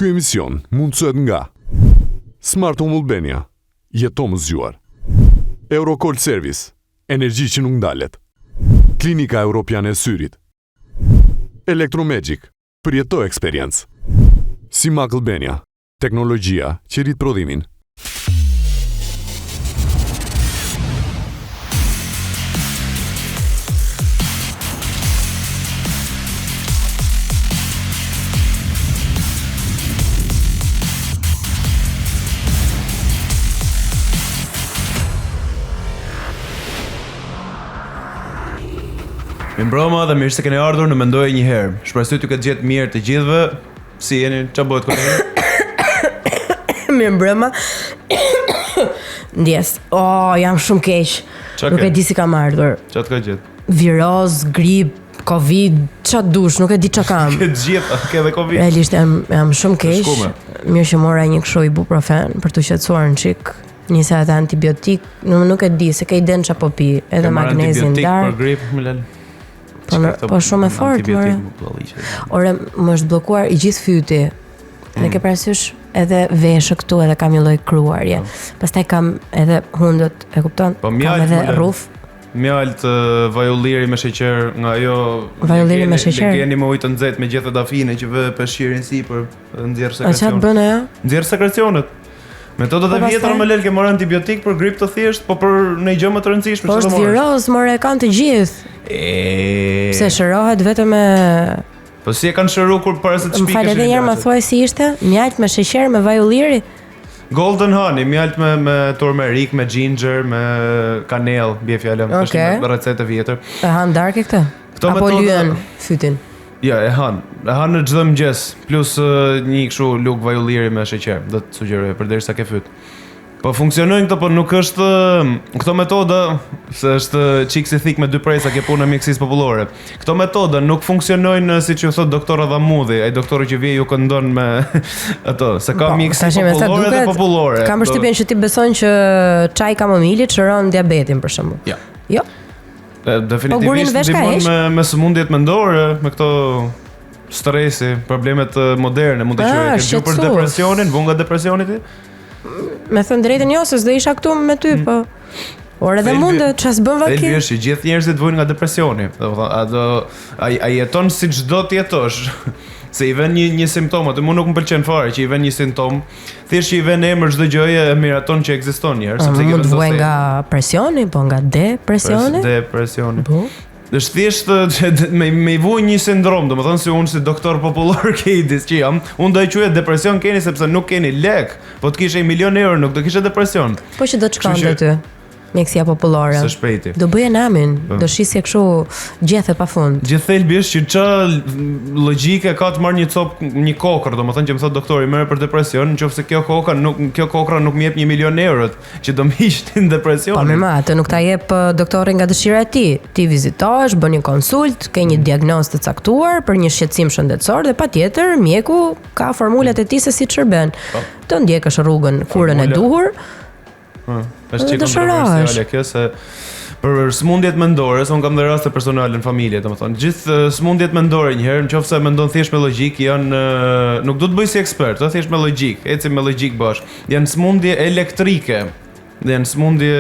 Ky emision mundësohet nga Smart Home Albania, jeto më zgjuar. Eurocall Service, energji që nuk ndalet. Klinika Europiane e Syrit. Electromagic, përjeto eksperiencë. Simac Albania, teknologjia që rrit prodhimin. Mirëmbrëma dhe mirë se keni ardhur në Mendoje një herë. Shpresoj t'ju ketë gjetë mirë të gjithëve. Si jeni? Ç'a bëhet këtu? Mirëmbrëma. Ndjesë. Oh, jam shumë keq. Ça Nuk ke? e di si kam ardhur. Ça të ka gjetë? Viroz, grip, Covid, ça dush, nuk e di ça kam. Ke të gjitha, ke edhe Covid. Realisht jam jam shumë keq. shkume. Mirë që mora një kështu ibuprofen për t'u qetësuar një çik. Nisa edhe antibiotik, nuk, nuk e di se ke idenë ça po pi, edhe Ke marrë magnezin antibiotik dar. Për grip, më lal. Po, në- po shumë e fortë, more. Ore, më është bllokuar i gjithë fyti. Mm. Dhe ke parasysh edhe veshë këtu edhe kam një lloj kruarje. Pastaj kam edhe hundët, e kupton? Po, kam mjalt, edhe më lën. rruf. Mjalt vaj ulliri me sheqer nga ajo Vaj ulliri me legeni- sheqer? Legeni me ujë të nxehtë me gjethe dafine që vë peshqirin sipër dhe nxjerr A çfarë sekrecionet. bën ajo? Nxjerr sekrecionet. Metodat Po, e vjetra pastaj? më lel ke marrë antibiotik për grip të thjesht, po për një gjë më të rëndësishme Po që do është marrësh. viroz, more e kanë të gjithë. E. Pse shërohet vetëm me Po si e kanë shëru kur para se të Më fal shpikeshin edhe një herë ma ilaçet? thuaj si ishte? Mjalt me sheqer me vaj ulliri? Golden honey, mjalt me me turmerik, me ginger, me kanell, bie fjala, Okej. është një recetë e vjetër. E han darkë këtë? Këto Apo metoda- lyen fytin? Ja, e han. E han në çdo mëngjes, plus ë, një kështu lugë vaj ulliri me sheqer, do të sugjeroj përderisa ke fyt. Po funksionojnë këto, po nuk është ë, këto metoda, se është çik si thik me dy presa ke punë e mjekësisë popullore. Këto metoda nuk funksionojnë siç ju thot doktor Adhamudhi, ai doktori që vjen ju këndon me ato, se ka Po, mjekësi tash me sa popullore dhe duket, popullore. Kam përshtypjen që ti beson që çaji kamomilit shëron diabetin për shembull. Ja. Jo. E, Po gurin Definitivisht vesh ka ndihmon heq? me, me sëmundjet mendore, me këto stresi, problemet e, moderne, mund të Ah, quaj. Ke dëgjuar për shqetësues. depresionin, vun nga depresioni ti? Me thënë drejtën jo, se s'do isha këtu me ty, po. Por edhe Mm. Thelbi- mundet, ç'a s'bën Thelbi vaki? është që gjithë njerëzit vuajnë nga depresioni. Do të thonë, a do a, a jeton siç do të jetosh? Se i vën një një simptom, aty mua nuk më pëlqen fare që i vën një simptom. Thjesht që i vën emër çdo gjëje e miraton që ekziston një herë, sepse ke Mund të vendosur. vuaj nga presioni, po nga depresioni. Depresioni. Po. Është thjesht që me me i vu një sindrom, domethënë si unë si doktor popullor Kejdis që jam, unë do e quaja depresion keni sepse nuk keni lek, po të kishe 1 milion euro nuk do kishe depresion. Po që do të shkonte Kështu që- ty. Mjekësia popullore. Së shpejti. Do bëje namin, Po. do shisje kështu gjethe pafund. Gjithë thelbi është që ça logjike ka të marrë një copë një kokër, domethënë që më thot doktori merre për depresion, nëse kjo koka nuk kjo kokra nuk më jep 1 milion euro që do më hiqnin depresionin. Po mirë, ma, atë nuk ta jep eh, doktori nga dëshira e tij. Ti vizitohesh, bën një konsult, ke një diagnozë të caktuar për një shqetësim shëndetësor dhe patjetër mjeku ka formulat e tij se si të shërben. Të ndjekësh rrugën, kurën e Po. Formula. duhur, Ë, Është Dhe çik dëshirohesh. kontroversiale kjo se për sëmundjet mendore, se unë kam dhe raste personale në familje, domethënë, gjithë eh, sëmundjet mendore një herë, nëse e mendon thjesht me logjik, janë eh, nuk do të bëj si ekspert, ë, thjesht me logjik, ecim me logjik bash. Janë sëmundje elektrike. Dhe janë sëmundje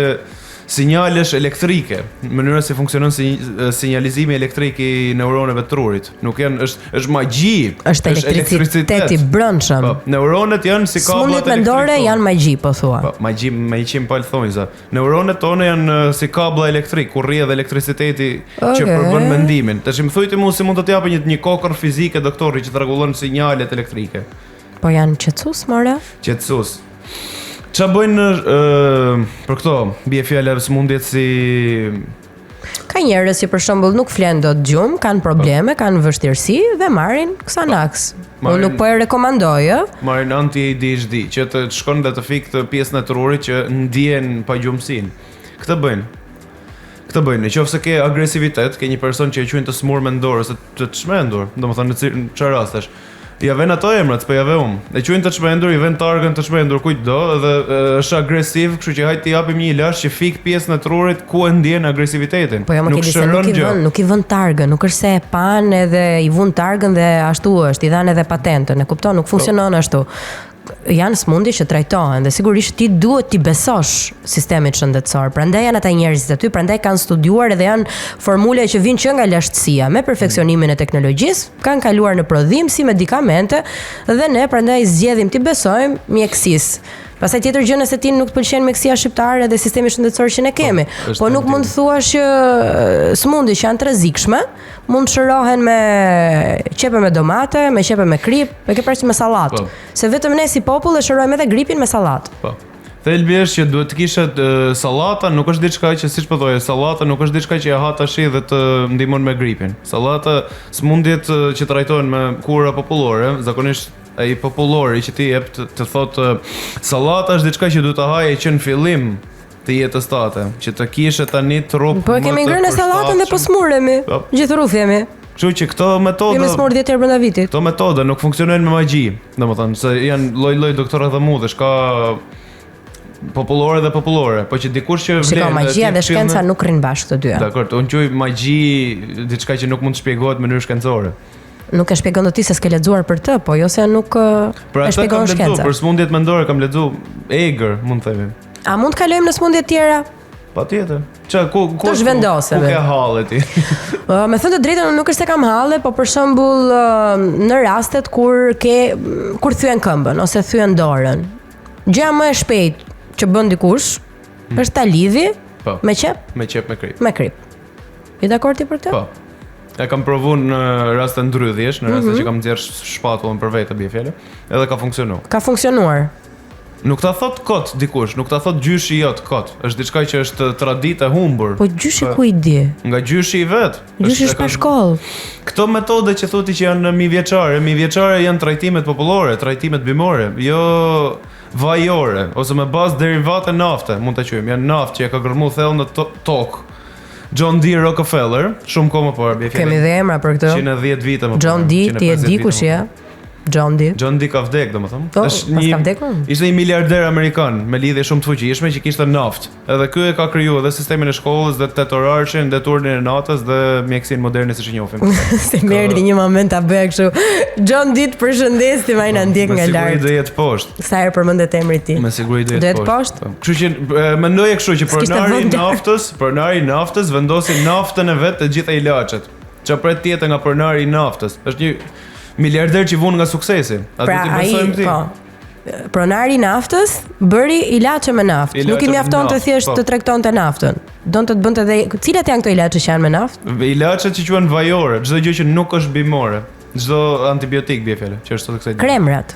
sinjalesh elektrike, mënyra si funksionon si, eh, sinjalizimi elektrik i neuroneve të trurit. Nuk janë është është magji, është elektricitet i brendshëm. Po, neuronet janë si kablat Sëmundjet mendore elektrike. janë magji, po thua. Po, magji me 100 palë thonjza. Neuronet tona janë eh, si kabla elektrik, ku rrjedh elektriciteti që Okej. përbën mendimin. Tash më thuaj ti mua si mund të të japë një një kokër fizike doktori që të rregullon sinjalet elektrike. Po janë qetësues, more? Qetësues. Qa bëjnë ë, për këto bie fjala sëmundjet si Ka njerëz që për shembull nuk flen dot gjumë, kanë probleme, kanë vështirësi dhe marrin Xanax. Po. Marrin- Unë nuk po e rekomandoj, ë. marrin anti-ADHD, që të shkon dhe të fik të pjesën e trurit që ndjen pagjumësinë. Këtë bëjnë. Këtë bëjnë. Në qoftë se ke agresivitet, ke një person që e quajnë të smur mendor ose të çmendur, domethënë në ci- në çfarë rastesh. Ja vën ato emrat, s'po ja vë unë. E quajnë të çmendur, i vën targën të çmendur kujt do dhe e, është agresiv, kështu që hajt t'i japim një ilaç që fik pjesën e trurit ku e ndjen agresivitetin. Po jo, më nuk keni se shëron nuk i gjë. vën, nuk i vën targën, nuk është se e pan edhe i vun targën dhe ashtu është, i dhan edhe patentën, e kupton, Po. nuk funksionon ashtu. Janë sëmundje që trajtohen dhe sigurisht ti duhet t'i besosh sistemit shëndetësor. Prandaj janë ata njerëzit aty, prandaj kanë studiuar edhe janë formula që vinë që nga lashtësia me perfeksionimin e teknologjisë, kanë kaluar në prodhim si medikamente dhe ne prandaj zgjedhim t'i besojmë mjekësisë. Pastaj tjetër gjë nëse ti nuk të pëlqen mjekësia shqiptare dhe sistemi shëndetësor që ne kemi. Po, është Po nuk mund të thuash që e, sëmundje që janë të rrezikshme, mund të shërohen me qepe me domate, me qepe me krip, e ke parasysh me sallatë. Po. Se vetëm ne si popull e shërojmë edhe gripin me sallatë. Po. Thelbi është që duhet të kishe e, sallata, nuk është diçka që siç po thoje, sallata nuk është diçka që e ha tash dhe të ndihmon me gripin. Sallata, sëmundjet e, që trajtohen me kura popullore, zakonisht ai popullori që ti jep të, të thotë e, sallata është diçka që duhet ta haje që në fillim të jetës tate, që të kishe tani trup Po e më kemi të ngrënë sallatën dhe po përshtatshëm. smuremi. Po. Gjithë rrufë jemi. Kështu që këto metoda Jemi smur 10 herë brenda vitit. Këto metoda nuk funksionojnë me magji, domethënë se janë lloj-lloj doktora dhe mudhesh, ka popullore dhe popullore, po që dikush që vlen Shiko, magjia ti dhe shkenca fillon- nuk rrin bashkë të dyja. Dakor, unë quaj magji diçka që nuk mund të shpjegohet në mënyrë shkencore. Nuk e shpjegon dot ti se s'ke lexuar për të, po jo se nuk ë, Për e atë kam shpjegon lexuar, shkenca. për sëmundjet mendore kam lexuar egër, mund të themi. A mund të kalojmë në sëmundje të tjera? Patjetër. Qa, ku ku Të zhvendosemi. Ku ke halle ti? Ë, Me thënë të drejtën, unë nuk është se kam halle, po për shembull ë, në rastet kur ke kur thyen këmbën ose thyen dorën. Gjëja më e shpejtë që bën dikush është ta lidhi Po. me qep, Me qep me krip. me krip. Je dakord ti për këtë? Po. E kam provu në raste ndrydhjesh, në raste Mhm. që kam nxjerr shpatullën për vete bie fjala, edhe ka funksionuar. Ka funksionuar. Nuk ta thot kot dikush, nuk ta thot gjyshi jot kot. Është diçka që është traditë e humbur. Po gjyshi ku i di? Nga gjyshi i vet. Gjyshi e është pa ka- shkollë. Këto metode që thotë që janë mijëvjeçare, mijëvjeçare janë trajtimet popullore, trajtimet bimore, jo vajore ose me bazë derivate nafte, mund ta quajmë. Janë naftë që e ka gërmu thellë në to tokë. John D. Rockefeller, shumë kohë më parë, bie fjala. Kemi dhe emra për këtë. 110 vite më parë. John D, ti e 150 di vite kush më je? parë. John D. John D ka vdek, domethënë. Po, pas ka vdekur? Ishte një miliarder amerikan me lidhje shumë të fuqishme që kishte naftë. Edhe ky e ka kriju edhe sistemin e shkollës dhe tetorarshin dhe turnin e natës dhe mjekësinë moderne siç e njohim. Se më erdhi një moment ta bëja kështu. John D, të përshëndes ti më na ndjek Me nga siguri lart. do jetë poshtë. Sa herë përmendet emri i tij. Me siguri do Do jetë jetë poshtë. Po. Kështu që e, mendoje kështu që S'kishte pronari i vend lart. naftës, pronari i naftës vendosi naftën e vet të gjitha ilaçet. Ç'a pret tjetër nga pronari i naftës? Është një miliarder që vun nga suksesi. A Pra do t'i ai, besojmë ti? po. Pronari i naftës bëri ilaçe me naftë. Ilaçe Nuk i me mjaftonte naftë, thjesht po. të tregtonte naftën. Donte të bënte edhe cilat janë këto ilaçe që janë me naftë? Ilaçet që quhen vajore, çdo gjë që nuk është bimore, çdo antibiotik bie fjala, që është sot kësaj dite. Kremrat,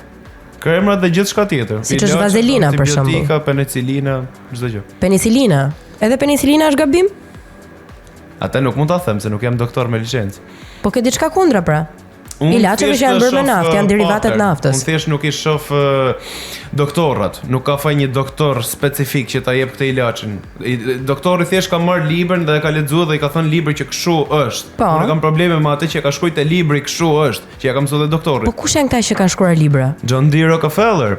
Kremrat dhe gjithçka tjetër. Siç është Ilaçet, vazelina, për shembull. Antibiotika, penicilina, çdo gjë. penicilina. Edhe penicilina është gabim? Atë nuk mund ta them se nuk jam doktor me licencë. Po ke diçka kundra pra. Unë Ilaçeve thjesht që janë bërë me shoh, naftë, janë eh, derivatet pattern. naftës. Unë thjesht nuk i shoh eh, doktorrat. Nuk ka faj një doktor specifik që ta jep këtë ilaçin. I- Doktori thjesht ka marrë librin dhe e ka lexuar dhe i ka thënë libri që kështu është. Po. Unë kam probleme me atë që e ka shkruar te libri kështu është, që ja kam mësuar dhe doktorit. Po kush janë këta që kanë shkruar libra? John D. Rockefeller,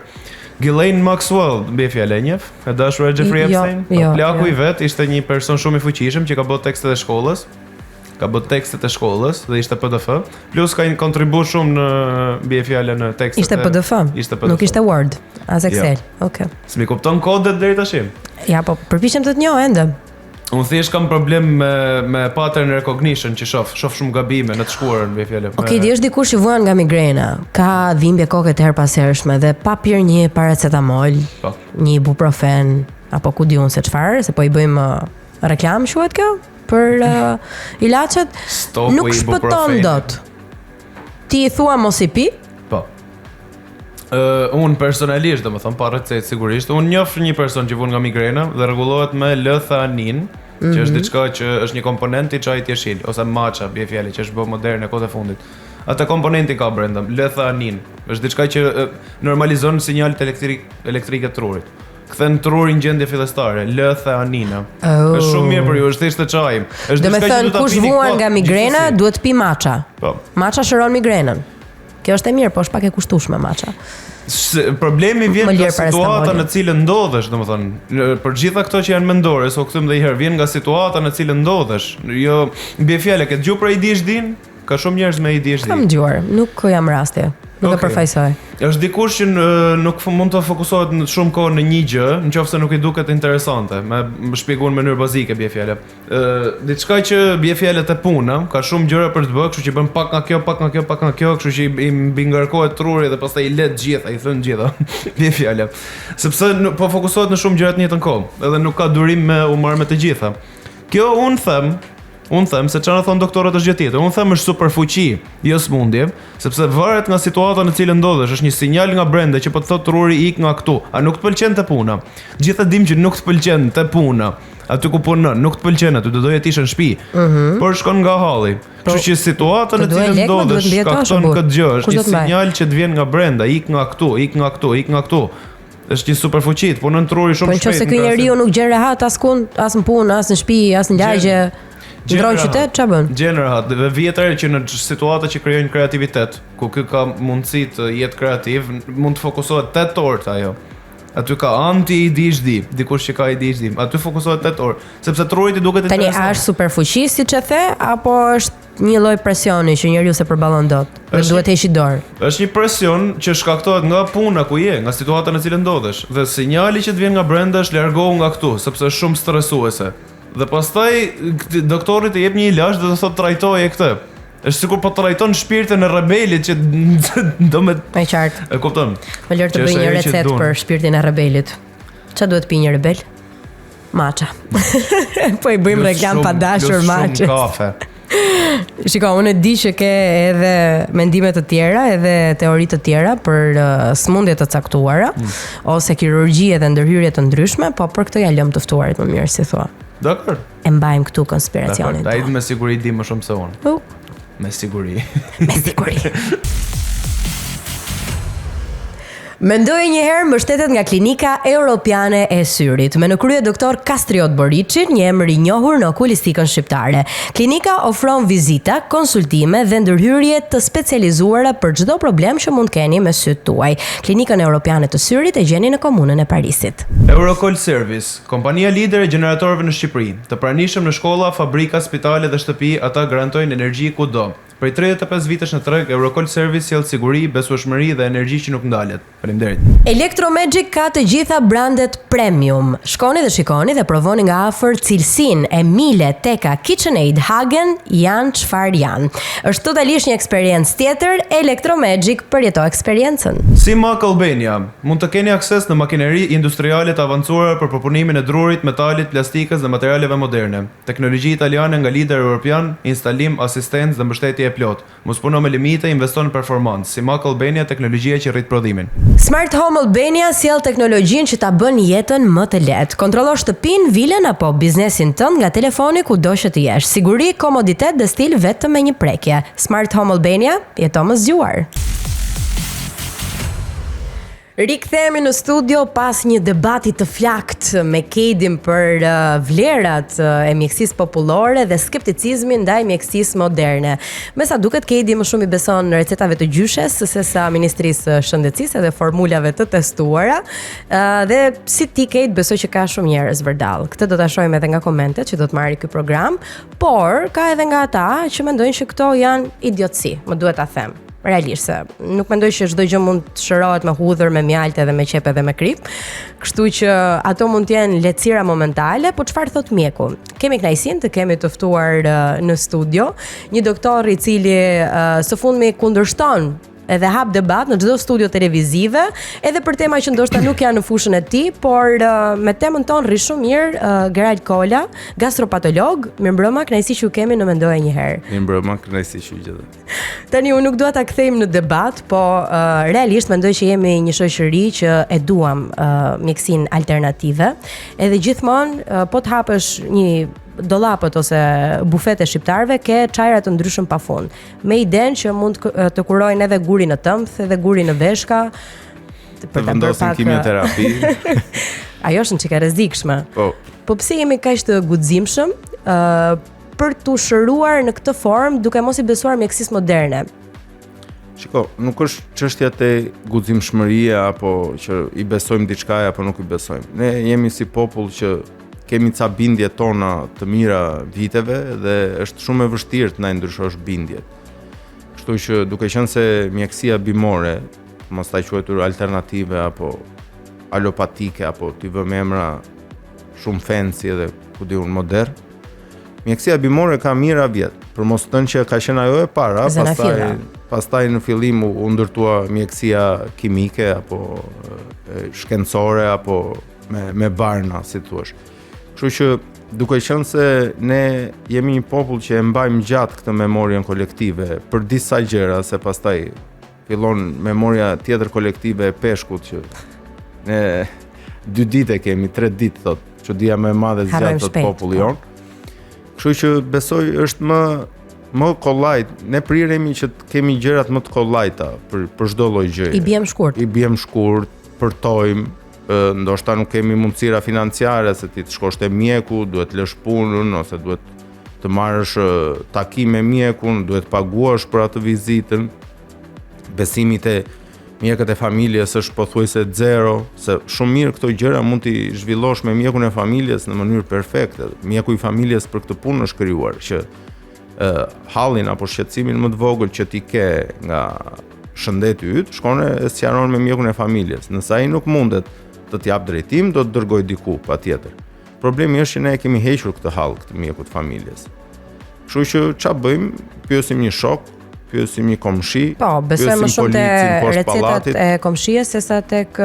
Ghislaine Maxwell, bie fjala e njeh, e dashura e Jeffrey Jo, Epstein. Po, jo, Plaku jo. i vet ishte një person shumë i fuqishëm që ka bërë tekstet e shkollës. Ka bërë tekstet e shkollës dhe ishte PDF. Plus ka një kontribu shumë në bie fjala në tekstet. Ishte e- PDF. Ishte PDF. Nuk ishte Word, as Excel. Okej. S'mi kupton kodet deri tash. Ja, po përpiqem të të njoh ende. Unë thjesht kam problem me me pattern recognition që shoh, shoh shumë gabime në të shkuarën bie fjala. Me- Okej, di është dikush që vuan nga migrena, ka dhimbje koke të her pashershme dhe pa pirë një paracetamol, Po. një ibuprofen apo ku diun se çfarë, se po i bëjmë uh, reklam quhet kjo për uh, ilaçet, Stoku nuk i shpëton ibuprofenit. dot. Ti i thua mos i pi, Po. Ë unë personalisht, domethënë pa recetë sigurisht, unë njoh një person që vun nga migrena dhe rregullohet me L-theanin, mm -hmm. që Mhm. është diçka që është një komponent i çajit jeshil ose matcha, bie fjala që është bë moderne kohët e fundit. Atë komponentin ka brenda, L-theanin. Është diçka që e, normalizon sinjalet elektrik elektrike të trurit. Kthen trurin në gjendje fillestare, L-theanina. Oh. Është shumë mirë për ju, është thjesht të çajim. Është do me diçka që thënë duhet ta kush pini vuan kot, nga migrena gjithsesi. duhet pi matcha. Po. Matcha shëron migrenën. Kjo është e mirë, po është pak e kushtueshme maça. Se, problemi vjen nga situata në cilën ndodhesh, domethënë, për gjitha këto që janë mendore, se u kthyem dhe një herë, vjen nga situata në cilën ndodhesh. Jo, bie fjala, ke dëgjuar për ADHD-n? Ka shumë njerëz me ADHD. Kam dëgjuar, nuk jam rasti. Nuk okay. e përfaqësoj. Është dikush që nuk mund të fokusohet në shumë kohë në një gjë, nëse nuk i duket interesante. Me më shpjeguar në mënyrë bazike bie fjala. Ë, diçka që bie fjala te puna, ka shumë gjëra për të bërë, kështu që bën pak nga kjo, pak nga kjo, pak nga kjo, kështu që i, i mbingarkohet truri dhe pastaj i lë të gjitha, i thyen të gjitha. bie fjala. Sepse nuk, po fokusohet në shumë gjëra të njëjtën kohë, edhe nuk ka durim me u marrë me të gjitha. Kjo un them, Unë them se çfarë thonë doktorët është gjë tjetër. Unë them është superfuqi, jo sëmundje, sepse varet nga situata në cilën ndodhesh, është një sinjal nga brenda që po të thotë truri ik nga këtu. A nuk të pëlqen te puna? Gjithë e dim që nuk të pëlqen te puna. Aty ku punon, nuk të pëlqen aty, do doje të ishe në shtëpi. Mm -hmm. Por shkon nga halli. Po, Kështu që situata në cilën ndodhesh shkakton këtë gjë, është një sinjal që të vjen nga brenda, ik nga këtu, ik nga këtu, ik nga këtu. Është një superfuqi, të punon truri shumë shpejt. Po nëse ky njeriu nuk gjen rehat askund, as në punë, as në shtëpi, as në lagje, ndron qytet, ç'a bën? Gjen rehat dhe vihet re që në situata që krijojnë kreativitet, ku ky ka mundësi të jetë kreativ, mund të fokusohet 8 orë te ajo. Aty ka anti ADHD, dikush që ka ADHD, aty fokusohet 8 orë, sepse trurit i duket interesant. Tani a është superfuqi siç e the apo është një lloj presioni që njeriu s'e përballon dot dhe duhet të heqë dorë. Është një presion që shkaktohet nga puna ku je, nga situata në cilën ndodhesh dhe sinjali që të vjen nga brenda është largohu nga këtu, sepse është shumë stresuese. Dhe pastaj doktori të jep një ilaç dhe të thotë trajtoje këtë. Është sikur po trajton shpirtin e rebelit që do me E qartë. E kupton? Më lër të bëj një recetë për shpirtin e rebelit. Çfarë duhet pi një rebel? Maça. po i bëjmë reklamë pa dashur maçës. Shumë kafe. Shiko, unë e di që ke edhe mendime të tjera, edhe teori të tjera për uh, sëmundje të caktuara mm. ose kirurgji edhe ndërhyrje të ndryshme, po për këtë ia lëmë të ftuarit më mirë si thua. Dakor. E mbajmë këtu konspiracionin. Dakor, ai me siguri di më shumë se unë. Uh. Me siguri. Me siguri. Mendoje një herë mbështetet nga Klinika Europiane e Syrit, me në krye doktor Kastriot Boriçin, një emër i njohur në okulistikën shqiptare. Klinika ofron vizita, konsultime dhe ndërhyrje të specializuara për çdo problem që mund të keni me sytë tuaj. Klinikën Europiane të Syrit e gjeni në komunën e Parisit. Eurocall Service, kompania lidere e gjeneratorëve në Shqipëri, të pranishëm në shkolla, fabrika, spitale dhe shtëpi, ata garantojnë energji kudo. Prej 35 vitesh në treg, Eurocall Service sjell siguri, besueshmëri dhe energji që nuk ndalet. Faleminderit. Electromagic ka të gjitha brandet premium. Shkoni dhe shikoni dhe provoni nga afër cilësinë e Miele, Teka, KitchenAid, Hagen janë çfarë janë. Është totalisht një eksperiencë tjetër, Electromagic përjeto eksperiencën. Simac Albania, mund të keni akses në makineri industriale të avancuara për përpunimin e drurit, metalit, plastikës dhe materialeve moderne. Teknologji italiane nga lider europian, instalim, asistencë dhe mbështetje e plotë. Mos puno me limite, investo në performancë. Simac Albania, teknologjia që rrit prodhimin. Smart Home Albania sjell teknologjinë që ta bën jetën më të lehtë. Kontrollo shtëpinë, vilën apo biznesin tënd nga telefoni kudo që të jesh. Siguri, komoditet dhe stil vetëm me një prekje. Smart Home Albania, jeto më zgjuar. Rikthehemi në studio pas një debati të flaktë me Kedin për uh, vlerat uh, e mjekësisë popullore dhe skepticizmin ndaj mjekësisë moderne. Me sa duket Kedi më shumë i beson recetave të gjyshes se sa Ministrisë së Shëndetësisë dhe formulave të testuara. Uh, dhe si ti Ked besoj që ka shumë njerëz vërdall. Këtë do ta shohim edhe nga komentet që do të marrë ky program, por ka edhe nga ata që mendojnë që këto janë idiotësi, më duhet ta them. realisht se nuk mendoj që çdo gjë mund të shërohet me hudhër, me mjaltë edhe me qepë edhe me kripë. Kështu që ato mund të jenë lehtësira momentale, po çfarë thot mjeku? Kemi kënaqësinë të kemi të ftuar në studio një doktor i cili së fundmi kundërshton edhe hap debat në çdo studio televizive, edhe për tema që ndoshta nuk janë në fushën e tij, por me temën tonë rri shumë mirë uh, Gerald Kola, gastropatolog. Mirëmbrëma, kënaqësi që ju kemi në Mendoje një herë. Mirëmbrëma, kënaqësi që ju gjeta. Tani unë nuk dua ta kthejmë në debat, po uh, realisht mendoj që jemi një shoqëri që e duam uh, mjekësinë alternative. Edhe gjithmonë uh, po të hapësh një dollapët ose bufet e shqiptarëve ke çajra të ndryshëm pafund. Me idenë që mund të, të kurojnë edhe gurin në tëmth, edhe gurin në veshka, për ta bërë pak kimioterapi. Ajo është një çikë e rrezikshme. Po. Po pse jemi kaq të guximshëm? ë uh, për t'u shëruar në këtë formë duke mos i besuar mjekësisë moderne? Shiko, nuk është çështja te guximshmëria apo që i besojmë diçka apo nuk i besojmë. Ne jemi si popull që kemi ca bindje tona të mira viteve dhe është shumë e vështirë të na i ndryshosh bindjet. Kështu që duke qenë se mjekësia bimore, mos ta quajtur alternative apo alopatike apo t'i vëmë emra shumë fancy edhe ku di unë modern, Mjekësia bimore ka mijëra vjet, për mos të thënë që ka qenë ajo e para, pastaj pastaj në fillim u, u ndërtua mjekësia kimike apo e, shkencore apo me me barna, si thua. Kështu që duke qenë se ne jemi një popull që e mbajmë gjatë këtë memorien kolektive për disa gjëra se pastaj fillon memoria tjetër kolektive e peshkut që ne dy ditë e kemi, tre ditë thot, çudia më e madhe zgjat thot populli po. jonë. Kështu që besoj është më më kollaj, ne priremi që të kemi gjërat më të kollajta për për çdo lloj gjëje. I biem shkurt. I biem shkurt, përtojmë, ndoshta nuk kemi mundësira financiare se ti të shkosh te mjeku, duhet të lësh punën ose duhet të marrësh takim me mjekun, duhet të paguash për atë vizitën. Besimi te mjekët e familjes është pothuajse zero, se shumë mirë këto gjëra mund t'i zhvillosh me mjekun e familjes në mënyrë perfekte. Mjeku i familjes për këtë punë është krijuar që ë hallin apo shqetësimin më të vogël që ti ke nga shëndeti yt, shkon e sqaron me mjekun e familjes. Nëse ai nuk mundet të të japë drejtim, do të dërgojë diku patjetër. Problemi është që ne e kemi hequr këtë hall këtë mjekut të familjes. Kështu që ça bëjmë? Pyesim një shok, pyesim një komshi, po, besojmë më shumë te recetat e komshies sesa tek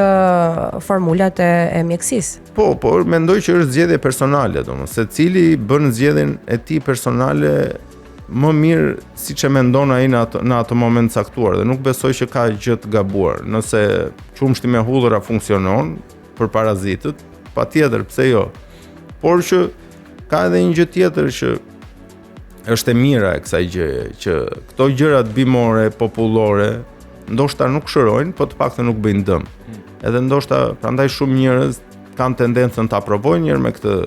formulat e, e mjekësisë. Po, po, mendoj që është zgjedhje personale, domethënë secili bën zgjedhjen e tij personale më mirë siç e mendon ai në atë në atë moment caktuar dhe nuk besoj që ka gjë të gabuar. Nëse qumështi me hudhra funksionon, për parazitët, patjetër, pse jo. Por që ka edhe një gjë tjetër që është e mira e kësaj gjëje, që këto gjërat bimore, popullore, ndoshta nuk shërojnë, po të paktën nuk bëjnë dëm. Hmm. Edhe ndoshta prandaj shumë njerëz kanë tendencën ta provojnë një herë me këtë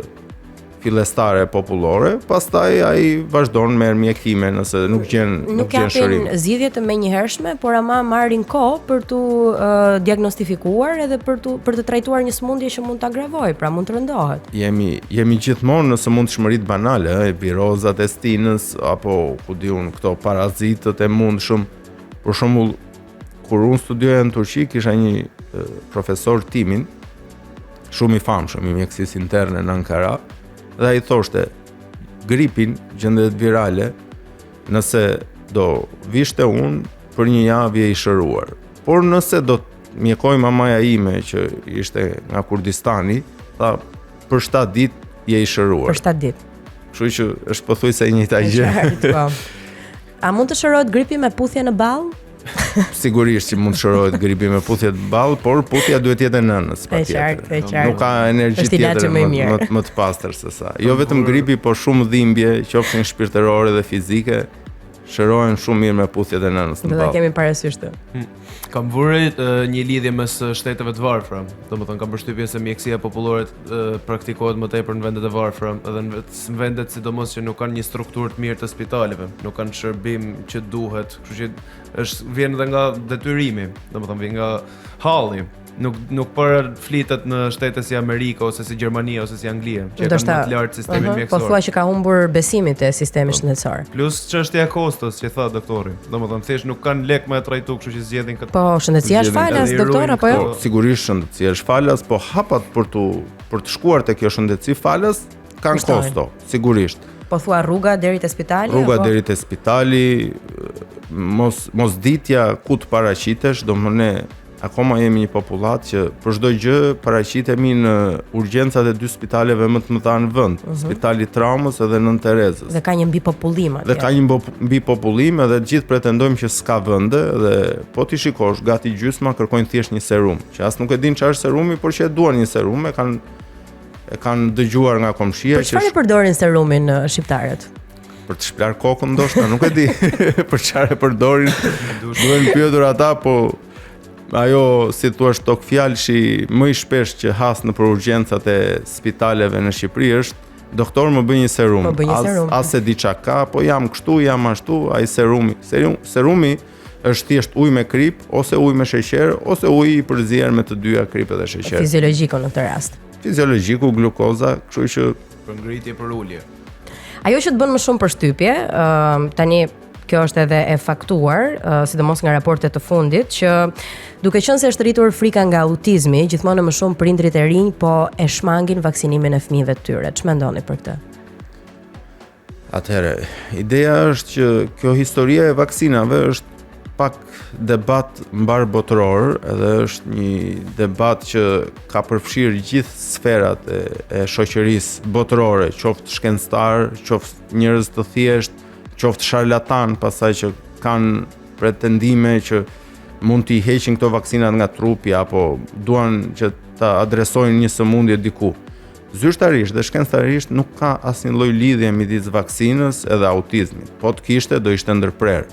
fillestare popullore, pastaj ai vazhdon merr mjekime nëse nuk gjen nuk, nuk gjen shërim. Nuk zgjidhje të menjëhershme, por ama marrin kohë për t'u uh, diagnostifikuar edhe për t'u për të trajtuar një sëmundje që mund të agravojë, pra mund të rëndohet. Jemi jemi gjithmonë në sëmundshmëritë banale, ëh, virozat e stinës apo ku di unë këto parazitët e mundshëm. Për shembull, kur unë studioja në Turqi, kisha një profesor timin, shumë i famshëm i mjekësisë interne në Ankara, dhe ai thoshte, gripin, gjendjet virale, nëse do vish te unë, për një javë je i shëruar. Por nëse do të mjekojë mamaja ime që ishte nga Kurdistani, tha, për 7 ditë je i shëruar. Për 7 ditë. Kështu që është pothuajse e njëjta gjë. Po. A mund të shërohet gripi me puthje në ballë? Sigurisht që mund të shërohet gripi me puthje në ballë, por puthja duhet të jetë e nënës patjetër. E qartë, e qartë. Nuk ka energji tjetër më, më, më, më të pastër se sa. Jo vetëm gripi, por shumë dhimbje, qofshin shpirtërore dhe fizike, shërohen shumë mirë me puthjet e nënës në ballë. Do ta kemi parasysh këtë. Hmm. Kam vënë re një lidhje mes shteteve të varfra. Domethënë kam përshtypjen se mjekësia popullore praktikohet më tepër në vendet e varfra, edhe në vendet sidomos që nuk kanë një strukturë të mirë të spitaleve, nuk kanë shërbim që duhet, kështu që është vjen edhe nga detyrimi, domethënë vjen nga halli. Nuk nuk para flitet në shtete si Amerika ose si Gjermania ose si Anglia, që kanë më të lartë sistemin uh -huh, mjekësor. Po thua që ka humbur besimi te sistemi po. shëndetësor. Plus çështja e kostos që tha doktori. Domethënë thjesht nuk kanë lek me e trajtu, kështu që zgjedhin këtë. Po shëndetësia është falas doktor apo jo? Po, sigurisht shëndetësia është falas, po hapat për tu për të shkuar te kjo shëndetësi falas kanë kosto, sigurisht. Po thua rruga deri te spitali Rruga apo? deri te spitali, mos mos ditja ku të paraqitesh, domethënë ne akoma jemi një popullatë që për çdo gjë paraqitemi në urgjencat e dy spitaleve më të mëdha në vend, uh mhm. -huh. Spitali i Traumës edhe Nënë Terezës. Dhe ka një mbipopullim atje. Dhe ka një mbipopullim edhe të gjithë pretendojmë që s'ka vende dhe po t'i shikosh gati gjysma kërkojnë thjesht një serum, që as nuk e dinë çfarë është serumi, por që e duan një serum, e kanë e kanë dëgjuar nga komshia që Për çfarë e përdorin serumin shqiptarët? Për të shplar kokën ndoshta, nuk e di për çfarë e përdorin. Duhen pyetur ata, po ajo si thua togfjalëshi më i shpesh që has nëpër urgjencat e spitaleve në Shqipëri është doktor më bëj një serum. Po bëj një serum. As, as e di çka ka, po jam kështu, jam ashtu, ai serumi. Serum, serumi. Është thjesht ujë me kripë ose ujë me sheqer ose ujë i përzier me të dyja kripë dhe sheqer. Fiziologjiku në këtë rast. Fiziologjiku, glukoza, kështu që për ngritje për ulje. Ajo që të bën më shumë përshtypje, ë uh, tani kjo është edhe e faktuar, uh, sidomos nga raportet të fundit, që duke qenë se është rritur frika nga autizmi, gjithmonë më shumë prindrit e rinj po e shmangin vaksinimin e fëmijëve të tyre. Ç'mendoni për këtë? Atëherë, ideja është që kjo historia e vaksinave është pak debat mbarëbotëror edhe është një debat që ka përfshirë gjithë sferat e, e shoqërisë botërore, qoftë shkencëtar, qoftë njerëz të thjeshtë, qoftë sharlatan, pastaj që kanë pretendime që mund t'i heqin këto vaksinat nga trupi apo duan që ta adresojnë një sëmundje diku. Zyrtarisht dhe shkencëtarisht nuk ka asnjë lloj lidhje midis vaksinës edhe autizmit. Po të kishte, do ishte ndërprerë.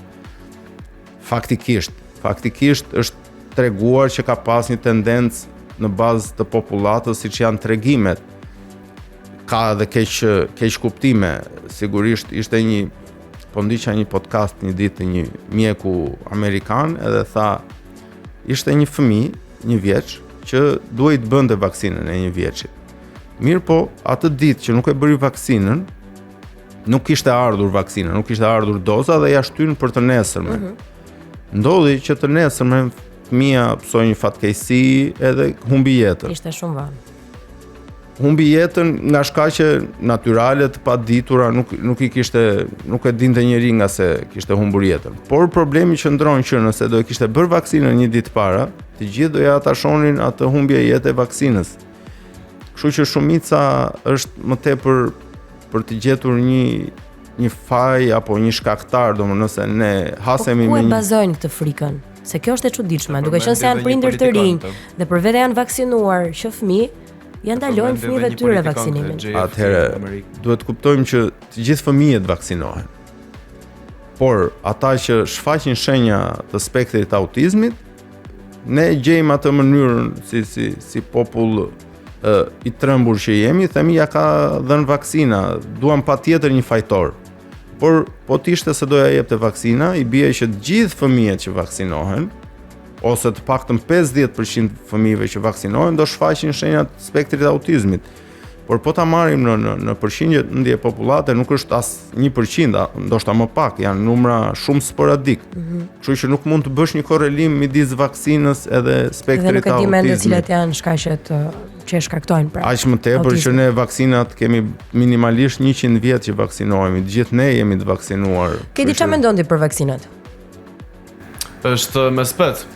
Faktikisht, faktikisht është treguar që ka pas një tendencë në bazë të popullatës siç janë tregimet. Ka edhe keq keqkuptime. Sigurisht ishte një po ndiqja një podcast një ditë të një mjeku amerikan edhe tha ishte një fëmijë, një vjeç, që duhej të bënte vaksinën e një vjeçit. Mirëpo, atë ditë që nuk e bëri vaksinën, nuk kishte ardhur vaksina, nuk kishte ardhur doza dhe ia shtynë për të nesërmen. Mm -hmm. Ndodhi që të nesërmen fëmija pësoi një fatkeqësi edhe humbi jetën. Ishte shumë vonë. Humbi jetën nga shkaqe natyrale të paditura, nuk nuk i kishte nuk e dinte njeri nga se kishte humbur jetën. Por problemi qëndron që nëse do e kishte bërë vaksinën një ditë para, të gjithë do ia atashonin atë humbje jete vaksinës. Kështu që shumica është më tepër për të gjetur një një faj apo një shkaktar, domethënë nëse ne hasemi po, me një Ku e bazojnë këtë frikën? Se kjo është e çuditshme, duke qenë se janë prindër të rinj dhe për vete janë vaksinuar që fëmijë, ia ndalojnë fëmijëve të tyre vaksinimin. Atëherë duhet të kuptojmë që të gjithë fëmijët vaksinohen. Por ata që shfaqin shenja të spektrit të autizmit, ne gjejmë atë mënyrën si si si popull e, i trembur që jemi, themi ia ka dhënë vaksina, duam patjetër një fajtor. Por po të ishte se do ia jepte vaksina, i bie që të gjithë fëmijët që vaksinohen ose të paktën 50% fëmijëve që vaksinohen do shfaqin shenja të spektrit të autizmit. Por po ta marrim në në në përqindje ndje popullate nuk është as 1%, ndoshta më pak, janë numra shumë sporadik. Mm -hmm. Kështu që nuk mund të bësh një korrelim midis vaksinës edhe spektrit të autizmit. Dhe nuk e dimë ende cilat janë shkaqet që e shkaktojnë pra. Aq më tepër që ne vaksinat kemi minimalisht 100 vjet që vaksinohemi, të gjithë ne jemi të vaksinuar. Kedi çfarë mendon ti për vaksinat? Është me spec.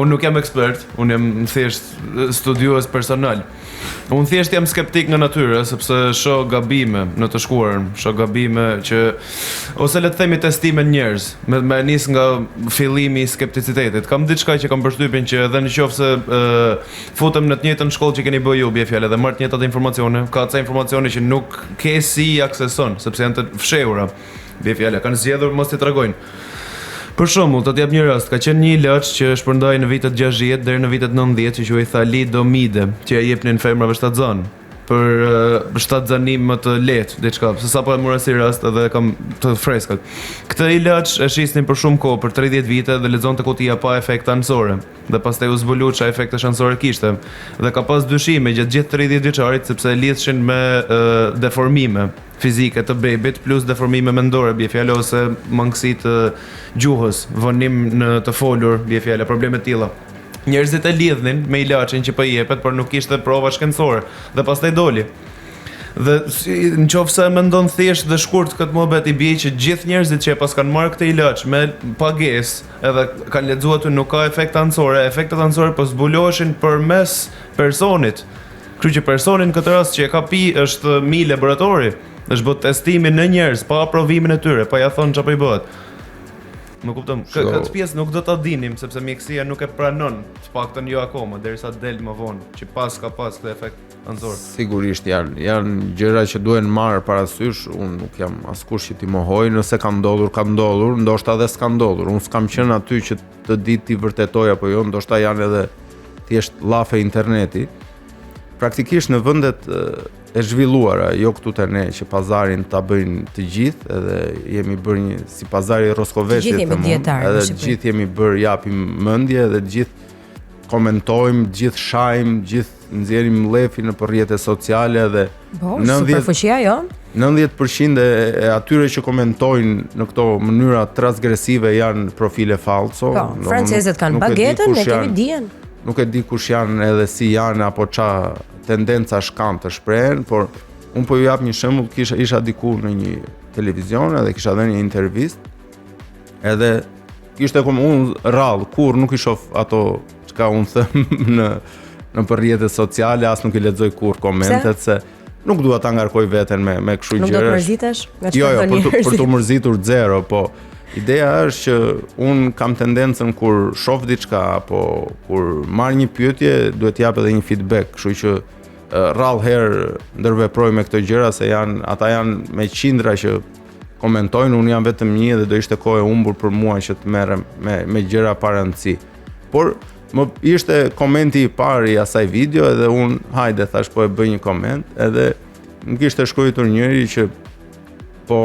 unë nuk jam ekspert, unë jam thjesht studiues personal. Unë thjesht jam skeptik nga natyra sepse shoh gabime në të shkuarën, shoh gabime që ose le të themi testime në njerëz, me me nis nga fillimi i skepticitetit. Kam diçka që kam përshtypjen që edhe në qoftë se ë futem në të njëjtën shkollë që keni bërë ju, bie fjala dhe marr të njëjtat informacione, ka ca informacione që nuk ke si i akseson, sepse janë të fshehura. Bie fjala, kanë zgjedhur mos t'i tregojnë. Për shembull, të të jap një rast, ka qenë një ilaç që shpërndahej në vitet 60 deri në vitet 90 që quhej thalidomide, që ia jepnin femrave shtatzënë për uh, shtatzëni më të lehtë, diçka, se sapo e mora si rast edhe e kam të freskët. Këtë ilaç e shisnin për shumë kohë, për 30 vite dhe lexonte kutia pa efekte anësore dhe pastaj u zbulu ça efektesh anësore kishte. Dhe ka pas dyshime gjatë gjithë 30 vjeçarit sepse e lidhshin me uh, deformime fizike të bebit plus deformime mendore, bie fjala ose mangësi të gjuhës, vonim në të folur, bie fjala probleme të tilla. Njerëzit e lidhnin me ilaçin që po i jepet, por nuk kishte prova shkencore dhe pastaj doli. Dhe si, në qoftë se e mendon thjesht dhe shkurt këtë muhabet i bie që gjithë njerëzit që e paskan marrë këtë ilaç me pagesë edhe kanë lexuar aty nuk ka efekte anësore, efektet anësore po zbuloheshin përmes personit. Kështu që personi në këtë rast që e ka pi është mi laboratori, është bë testimi në njerëz pa aprovimin e tyre, pa ja thonë çfarë po i bëhet. Më kupton? Kë, këtë pjesë nuk do ta dinim sepse mjekësia nuk e pranon, të paktën jo akoma, derisa del më vonë, që pas ka pas këtë efekt anësor. Sigurisht janë janë gjëra që duhen marrë parasysh, unë nuk jam askush që t'i mohoj, nëse ka ndodhur, ka ndodhur, ndoshta edhe s'ka ndodhur. Unë s'kam qenë aty që të di t'i vërtetoj apo jo, ndoshta janë edhe thjesht llafe interneti. Praktikisht në vendet e zhvilluara, jo këtu te ne që pazarin ta bëjnë të gjithë, edhe jemi bërë një si pazari i Roskovecit Të gjithë jemi dijetarë edhe të gjithë jemi bërë japim mendje edhe të gjithë komentojmë, të gjithë shajmë, të gjithë nxjerrim mllefin nëpër rrjete sociale dhe po, 90 superfuqia jo. 90% e, e atyre që komentojnë në këto mënyra transgresive janë profile falso. Po, francezët kanë bagetën, ne kemi dijen. Nuk e di kush janë edhe si janë apo ça tendencash kanë të shprehen, por unë po ju jap një shembull, kisha isha diku në një televizion edhe kisha dhënë një intervistë. Edhe kishte kom unë rrallë kurrë nuk i shoh ato çka unë them në nëpër rrjete sociale, as nuk i lexoj kurrë komentet se nuk dua ta ngarkoj veten me me kështu gjëra. Nuk do të mërzitesh nga çfarë jo, jo, për të, për t'u mërzitur zero, po ideja është që unë kam tendencën kur shoh diçka apo kur marr një pyetje, duhet të jap edhe një feedback, kështu që rrallë herë ndërveproj me këto gjëra se janë ata janë me qindra që komentojnë, unë jam vetëm një dhe do ishte kohë e humbur për mua që të merrem me me gjëra pa rëndësi. Por më ishte komenti i parë i asaj video edhe unë hajde thash po e bëj një koment edhe më kishte shkruar njëri që po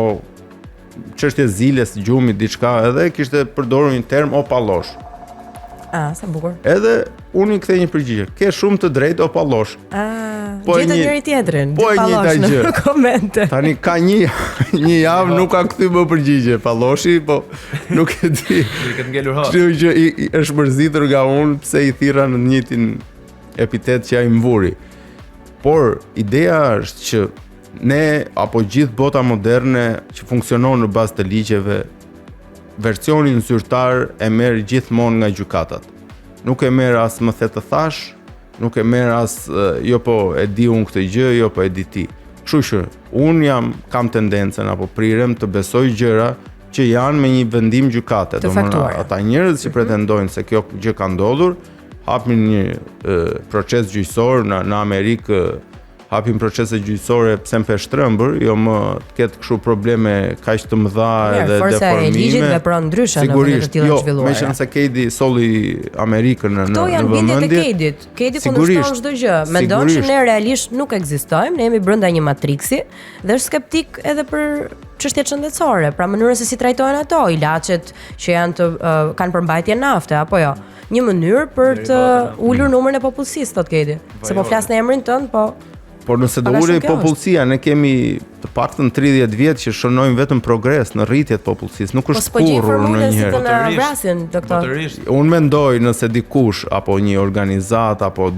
çështje ziles, gjumit diçka edhe kishte përdorur një term o pallosh. Ah, sa bukur. Edhe unë i kthej një përgjigje. Ke shumë të drejtë o pallosh. Ah, po gjetën njëri tjetrin. Po e njëjta gjë. Në komente. Tani ka një një javë nuk ka kthy më përgjigje palloshi, po nuk e di. I ka ngelur hap. Kështu që i, i, është mërzitur nga unë pse i thirra në të njëjtin epitet që ai më vuri. Por ideja është që ne apo gjithë bota moderne që funksionon në bazë të ligjeve versionin zyrtar e merr gjithmonë nga gjykatat. Nuk e merr as më the të thashë, nuk e merr as jo po e di unë këtë gjë, jo po e di ti. Kështu që unë jam kam tendencën apo prirem të besoj gjëra që janë me një vendim gjykate, domethënë ata njerëz që mm -hmm. pretendojnë se kjo gjë ka ndodhur, hapin një e, proces gjyqësor në në Amerikë hapin procese gjyqësore pse më pe shtrembër, jo më të ketë kështu probleme kaq të mëdha edhe deformime. Forca e ligjit vepron ndryshe në vende të tilla jo, të zhvilluara. Meqenëse Kejdi solli Amerikën në në vëmendje. Këto janë bindjet e Kejdit. Kejdi kundërshton çdo gjë. Mendon që ne realisht nuk ekzistojmë, ne jemi brenda një matriksi dhe është skeptik edhe për çështjet shëndetësore, pra mënyrën se si trajtohen ato, ilaçet që janë të uh, kanë përmbajtje nafte apo jo. Një mënyrë për të ulur numrin e popullsisë, thotë Kejdi. Se po flas në emrin tënd, po Por nëse do ulej popullsia, ne kemi të paktën 30 vjet që shënojmë vetëm progres në rritje të popullsisë, nuk po është tkurrur ndonjëherë. Po na vrasin, doktor. Unë mendoj nëse dikush apo një organizatë apo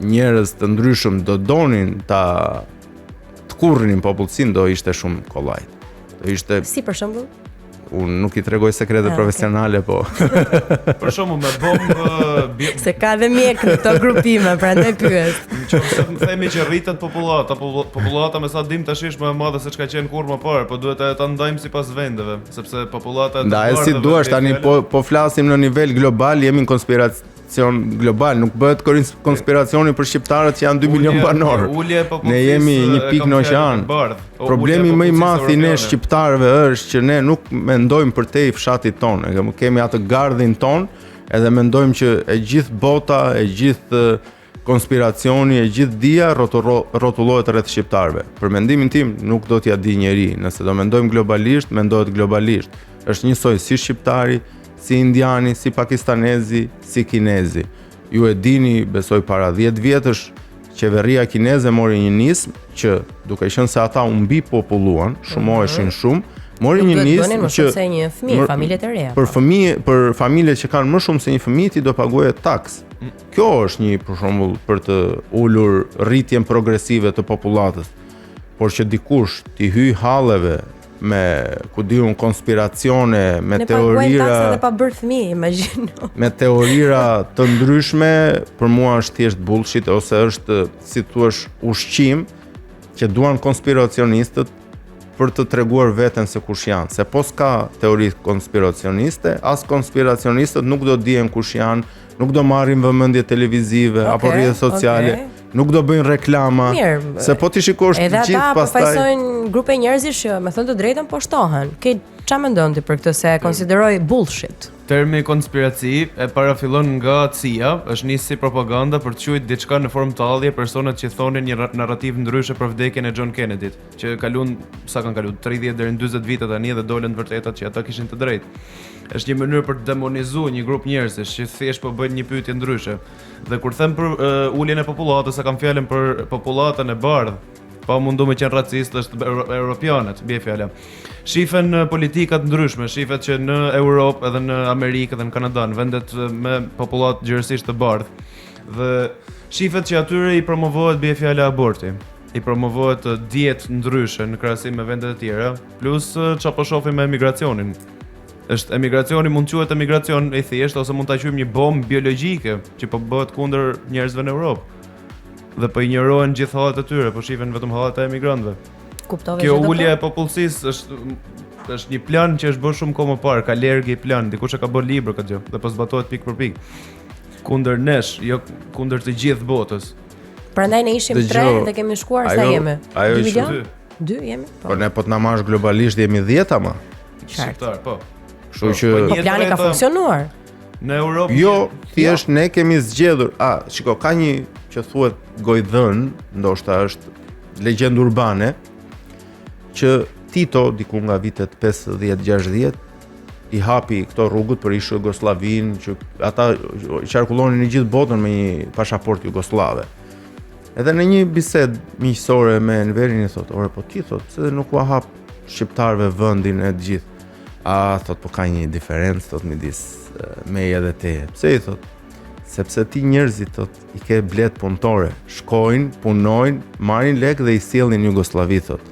njerëz të ndryshëm do donin ta tkurrnin popullsinë do ishte shumë kollaj. Do ishte Si për shembull? Unë nuk i tregoj sekrete ah, profesionale, po. Për shembull me bombë bi... Se ka dhe mjek në këto grupime, prandaj pyes. Nëse më themi që rritet popullata, popullata me sa dim tash është më e madhe se ç'ka qenë kurrë më parë, po duhet ta ndajmë sipas vendeve, sepse popullata e Ndaje si duash tani po po flasim në nivel global, jemi në konspiracion global, nuk bëhet konspiracioni për shqiptarët që janë 2 milion banorë. Ne jemi një pikë në oqean. Problemi më i madh i ne shqiptarëve është që ne nuk mendojmë përtej fshatit tonë. E kemi atë gardhin tonë, edhe mendojmë që e gjithë bota, e gjithë konspiracioni, e gjithë dija rrotullohet rreth shqiptarëve. Për mendimin tim nuk do t'ia di njeri, nëse do mendojmë globalisht, mendohet globalisht. Është njësoj si shqiptari, si indiani, si pakistanezi, si kinezi. Ju e dini, besoj para 10 vjetësh, qeveria kineze mori një nismë që duke qenë se ata u mbipopulluan, shumoheshin mhm. shumë, mori një nismë që shumë se një fëmijë, familjet e reja. Për po. fëmijë, për familje që kanë më shumë se një fëmijë, ti do paguaje taksë. Mm. Kjo është një për shembull për të ulur rritjen progresive të popullatës. Por që dikush t'i hyjë halleve me ku di unë konspiracione, me ne teorira ne pa bërë fëmijë, imagjino. Me teorira të ndryshme, për mua është thjesht bullshit ose është si thua ushqim që duan konspiracionistët për të treguar veten se kush janë, se po s'ka teori konspiracioniste, as konspiracionistët nuk do dihen kush janë, nuk do marrin vëmendje televizive okay, apo rrjete sociale. Okay nuk do bëjnë reklama. Mirë, se po t'i shikosh të gjithë pastaj. Edhe ata përfaqësojnë grupe njerëzish që me thënë të drejtën po shtohen. Ke ça mendon ti për këtë se e konsideroj bullshit? Termi konspiraci e para fillon nga CIA, është nisë si propaganda për të quajtur diçka në formë tallje personat që thonin një narrativë ndryshe për vdekjen e John Kennedy-t, që kalun sa kanë kalu 30 deri në 40 vite tani dhe dolën të vërtetat që ata kishin të drejtë. Është një mënyrë për të demonizuar një grup njerëzish që thjesht po bëjnë një pyetje ndryshe. Dhe kur them për uh, uljen e popullatës, e kam fjalën për popullatën e bardhë, pa u mundu me qenë racist është europianët, bie fjala. Shifen politika të ndryshme, shifet që në Europë edhe në Amerikë edhe në Kanada, në vendet me popullatë gjerësisht të bardhë. Dhe shifet që atyre i promovohet bie fjala aborti i promovohet dietë ndryshe në krahasim me vendet e tjera, plus ça po shohim me emigracionin. Është emigracioni mund të quhet emigracion i thjeshtë ose mund ta quajmë një bombë biologjike që po bëhet kundër njerëzve në Europë. Dhe po injorohen gjithë hallet e tyre, po shifen vetëm hallet e emigrantëve. Kuptove Kjo ulje e popullsisë është është një plan që është bërë shumë kohë më parë, Kalergi plan, dikush e ka bërë libër këtë gjë dhe po zbatohet pikë për pikë. Kundër nesh, jo kundër të gjithë botës. Prandaj ne ishim tre dhe kemi shkuar sa jemi. Ajo 2 milion? 2 jemi? Po. Po ne po të na marrësh globalisht jemi 10 ama. Shqiptar, po. Kështu po, që po, po plani ka funksionuar. Në Europë Jo, thjesht jo. ne kemi zgjedhur. A, shiko, ka një që thuhet gojëdhënë, ndoshta është legjendë urbane që Tito diku nga vitet 50-60 i hapi këto rrugët për ish Jugosllavinë që ata qarkullonin në gjithë botën me një pasaportë jugosllave. Edhe në një bisedë miqësore me Enverin i thotë, "Ore, po ti thotë, pse nuk ua hap shqiptarëve vendin e të gjithë?" A thotë, po ka një diferencë thotë midis meje edhe teje. Pse i thotë? Sepse ti njerëzit thotë i ke bletë punëtore, shkojnë, punojnë, marrin lekë dhe i sjellin në Jugosllavi thotë.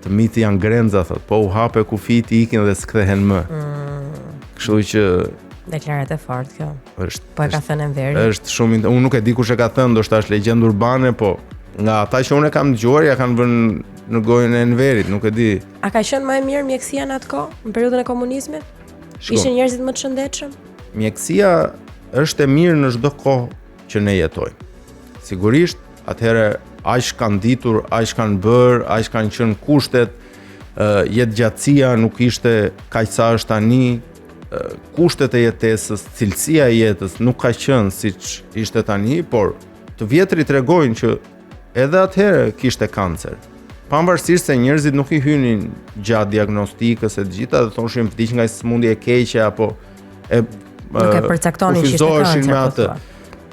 Të mitë janë grenza thotë, po u hape kufijtë ikin dhe s'kthehen më. Mm. Kështu që deklaratë e fortë kjo. Është Po e ka thënë Enveri. Është shumë unë nuk e di kush e ka thënë, ndoshta është legjendë urbane, po nga ata që unë e kam dëgjuar ja kanë vënë në gojën e Enverit, nuk e di. A ka qenë më e mirë mjekësia në atë kohë, në periudhën e komunizmit? Shiko, Ishin njerëzit më të shëndetshëm? Mjekësia është e mirë në çdo kohë që ne jetojmë. Sigurisht, atëherë aq kanë ditur, aq kanë bërë, aq kanë qenë kushtet, jetëgjatësia nuk ishte kaq sa është tani, kushtet e jetesës, cilësia e jetës nuk ka qenë siç ishte tani, por të vjetrit tregojnë që edhe atëherë kishte kancer. Pavarësisht se njerëzit nuk i hynin gjatë diagnostikës e të gjitha dhe thoshin vdiq nga sëmundje e keqe apo e nuk e përcaktonin që ishte kancer. Me po atë.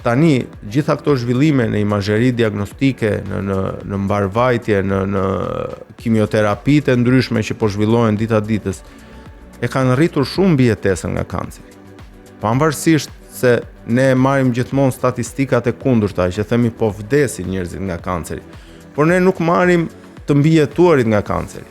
Tani gjitha këto zhvillime në imazheri diagnostike, në në në mbarëvajtje, në në kimioterapitë e ndryshme që po zhvillohen dita ditës, e kanë rritur shumë mbijetesën nga kanceri. Pavarësisht se ne marrim gjithmonë statistikat e kundërta që themi po vdesin njerëzit nga kanceri, por ne nuk marrim të mbijetuarit nga kanceri.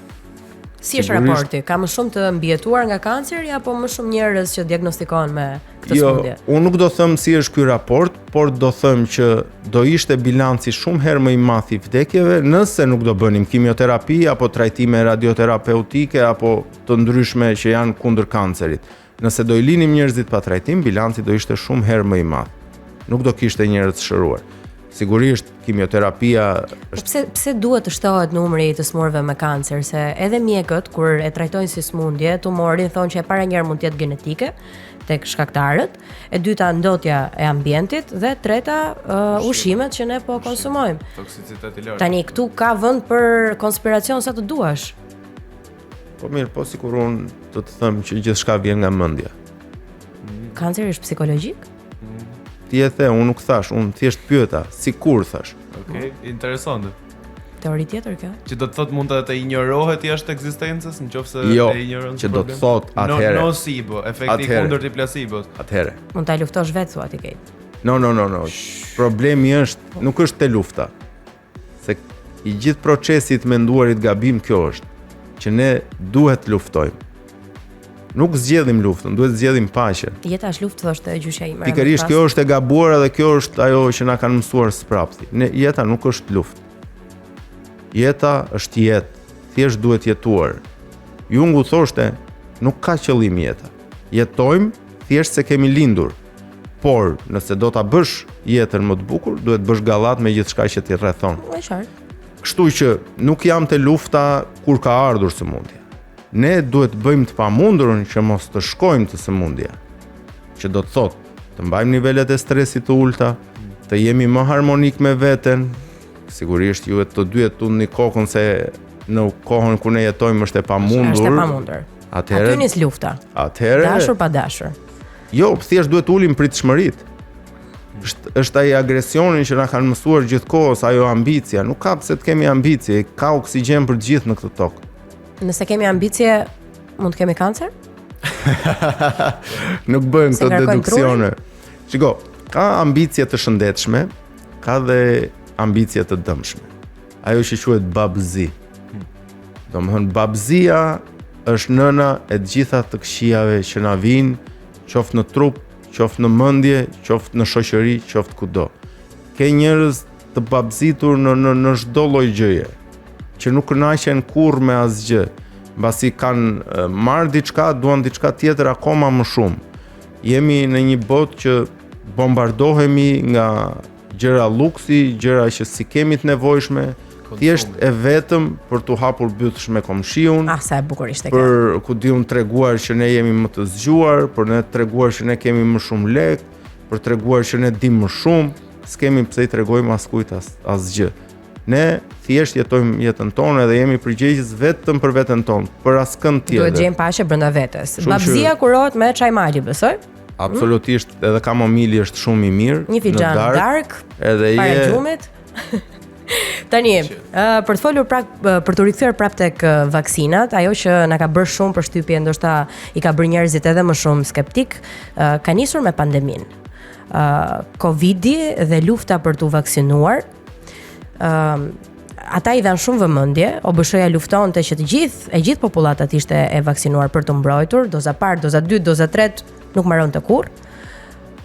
Si është raporti? Ka më shumë të mbijetuar nga kanceri apo më shumë njerëz që diagnostikohen me këtë jo, sëmundje? Jo, unë nuk do them si është ky raport, por do them që do ishte bilanci shumë herë më i madh i vdekjeve nëse nuk do bënim kimioterapi apo trajtime radioterapeutike apo të ndryshme që janë kundër kancerit. Nëse do i linim njerëzit pa trajtim, bilanci do ishte shumë herë më i madh. Nuk do kishte njerëz të shëruar. Sigurisht kimioterapia po është pse pse duhet të shtohet numri i të smurëve me kancer se edhe mjekët kur e trajtojnë si sëmundje tumorin thonë që e para njëherë mund të jetë genetike tek shkaktarët, e dyta ndotja e ambientit dhe treta uh, ushqimet që ne po konsumojmë. Toksicitet i lartë. Tani këtu ka vend për konspiracion sa të duash. Po mirë, po sikur unë të të them që gjithçka vjen nga mendja. Kanceri është psikologjik? Ti e the, unë nuk thash, unë thjesht pyeta, sikur thash. Okej, okay, interesante. Teori tjetër kjo? Që do të thotë mund të të injorohet jashtë ekzistencës nëse jo, e injoron që do të thotë atëherë. No, nocebo, efekti i kundërt i placebos. Atëherë. Mund ta luftosh vetë thua ti Kate. No, no, no, no. Problemi është, nuk është te lufta. Se i gjithë procesi i të menduarit gabim kjo është, që ne duhet të luftojmë. Nuk zgjedhim luftën, duhet të zgjedhim paqen. Jeta është luftë, thoshte gjyshja ime. Pikërisht kjo është e gabuar edhe kjo është ajo që na kanë mësuar sprapthi. Ne jeta nuk është luftë. Jeta është jetë, thjesht duhet jetuar. Jungu thoshte, nuk ka qëllim jeta. Jetojmë thjesht se kemi lindur. Por, nëse do ta bësh jetën më të bukur, duhet të bësh gallatë me gjithçka që t'i rrethon. E qartë. Kështu që nuk jam te lufta kur ka ardhur sëmundja. Ne duhet të bëjmë të pamundurën që mos të shkojmë te sëmundja. Që do të thotë, të mbajmë nivelet e stresit të ulta, të jemi më harmonik me veten, sigurisht ju e të dy e tundni kokën se në kohën ku ne jetojmë është e pamundur. Është e pamundur. Atëherë Aty nis lufta. Atëherë dashur pa dashur. Jo, thjesht duhet të ulim pritshmëritë. Është është ai agresioni që na kanë mësuar gjithkohës, ajo ambicia. Nuk ka pse të kemi ambicie, ka oksigjen për të gjithë në këtë tokë. Nëse kemi ambicie, mund të kemi kancer? Nuk bëjmë këto deduksione. Shiko, ka ambicie të shëndetshme, ka dhe ambicie të dëmshme. Ajo që quhet babëzi. Domethënë babëzia është nëna e të gjitha të këqijave që na vijnë, qoftë në trup, qoftë në mendje, qoftë në shoqëri, qoftë kudo. Ke njerëz të babëzitur në në në çdo lloj gjëje, që nuk kënaqen kurrë me asgjë, mbasi kanë marrë diçka, duan diçka tjetër akoma më shumë. Jemi në një botë që bombardohemi nga gjëra luksi, gjëra që s'i kemi të nevojshme, thjesht e vetëm për t'u hapur bythësh me komshiun. Ah, sa e bukur ishte kjo. Për ku di unë treguar që ne jemi më të zgjuar, për ne treguar që ne kemi më shumë lek, për treguar që ne dimë më shumë, s'kemi pse i tregojmë askujt as asgjë. Ne thjesht jetojmë jetën tonë dhe jemi përgjegjës vetëm për veten tonë, për askënd tjetër. Duhet gjejmë paqe brenda vetes. Babëzia kurohet me çaj mali, besoj. Absolutisht, edhe kamomili është shumë i mirë. Një filxhan në darkë, edhe para je... gjumit. Tani, uh, për të folur prap për t'u rikthyer prap tek vaksinat, ajo që na ka bërë shumë përshtypje, ndoshta i ka bërë njerëzit edhe më shumë skeptik, uh, ka nisur me pandeminë. Uh, Covidi dhe lufta për t'u vaksinuar, ë uh, ata i dhanë shumë vëmendje, OBSH-ja luftonte që të gjithë, e gjithë popullata të ishte e vaksinuar për t'u mbrojtur, doza parë, doza dytë, doza tretë, nuk mbaronte kurrë.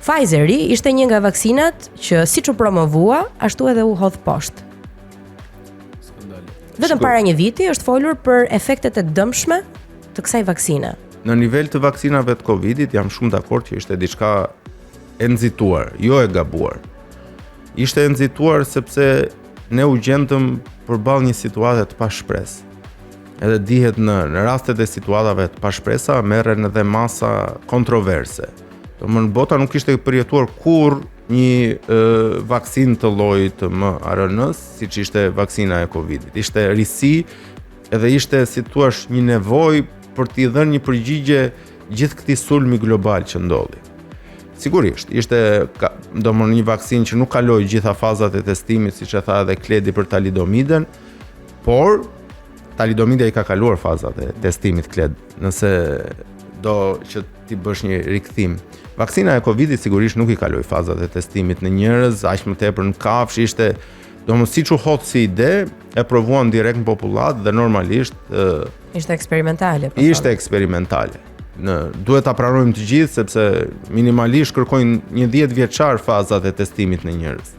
Pfizeri ishte një nga vaksinat që siç u promovua, ashtu edhe u hodh poshtë. Skandal. Vetëm para një viti është folur për efektet e dëmshme të kësaj vaksine. Në nivel të vaksinave të Covidit jam shumë dakord që ishte diçka e nxituar, jo e gabuar. Ishte e nxituar sepse ne u gjendëm përballë një situate të pashpresë. Edhe dihet në, në rastet e situatave të pashpresa merren edhe masa kontroverse. Domethënë bota nuk kishte përjetuar kurrë një e, vaksinë të llojit të mRNA-s, siç ishte vaksina e Covidit. Ishte risi edhe ishte si thua një nevojë për t'i dhënë një përgjigje gjithë këtij sulmi global që ndodhi. Sigurisht, ishte domethënë një vaksinë që nuk kaloi gjitha fazat e testimit, siç e tha edhe Kledi për talidomiden, por talidomida i ka kaluar fazat e testimit Kled, nëse do që t'i bësh një rikthim. Vaksina e Covidit sigurisht nuk i kaloi fazat e testimit në njerëz, aq më tepër në kafshë ishte domethënë siç u hodh si ide, e provuan direkt në popullatë dhe normalisht ishte eksperimentale. Po ishte eksperimentale. Në duhet ta pranojmë të gjithë sepse minimalisht kërkojnë një 10 vjeçar fazat e testimit në njerëz.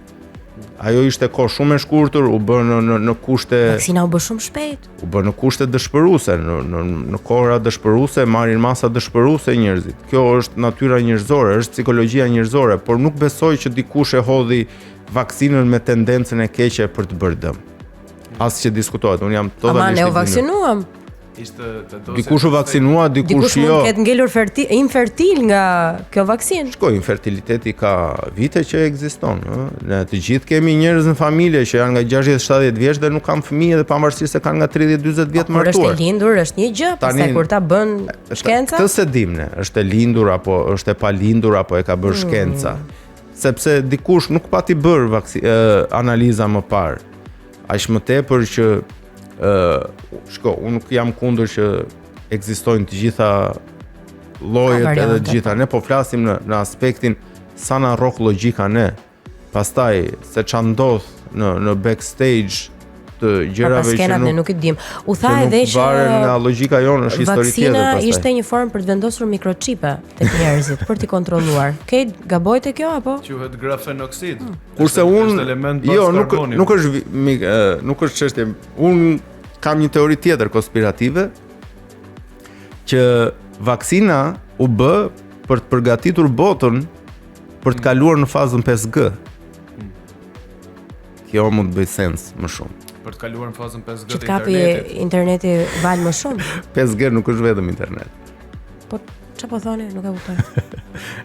Ajo ishte kohë shumë e shkurtër, u bë në në në kushte Vaksina u bë shumë shpejt. U bë në kushte dëshpëruese, në në në kohëra dëshpëruese, marrin masa dëshpëruese njerëzit. Kjo është natyra njerëzore, është psikologjia njerëzore, por nuk besoj që dikush e hodhi vaksinën me tendencën e keqe për të bërë dëm. As që diskutohet, unë jam totalisht. Ama ne u vaksinuam. Ishte të dosja. Dikush u vaksinua, dikush, dikush jo. Dikush mund të ketë ngelur fertil, infertil nga kjo vaksinë. Shiko, infertiliteti ka vite që ekziston, ë. Ne të gjithë kemi njerëz në familje që janë nga 60-70 vjeç dhe nuk kanë fëmijë dhe pavarësisht se kanë nga 30-40 vjet po, martuar. Kur është e lindur, është një gjë, pastaj kur ta bën shkenca? Këtë s'e dimë ne, është e lindur apo është e palindur apo e ka bërë mm. shkenca. Sepse dikush nuk pati bërë vaksi, analiza më parë. Aq më tepër që ë shiko, unë nuk jam kundër që ekzistojnë të gjitha llojet edhe të gjitha. Ne po flasim në në aspektin sa na rrok logjika ne. Pastaj se ça ndodh në në backstage të gjërave që nuk ne nuk i dim. U tha edhe që varen nga logjika jonë është histori tjetër pastaj. Vaksina ishte një formë për të vendosur mikroçipe tek njerëzit për t'i kontrolluar. Okej, gaboj te kjo apo? Quhet grafenoksid. Hmm. Kurse unë jo, nuk nuk është nuk është çështje. Unë kam një teori tjetër konspirative që vaksina u bë për të përgatitur botën për të kaluar në fazën 5G. Kjo mund të bëjë sens më shumë. Për të kaluar në fazën 5G të internetit. Që interneti valë më shumë. 5G nuk është vetëm internet. Po çfarë po thoni? Nuk e kuptoj.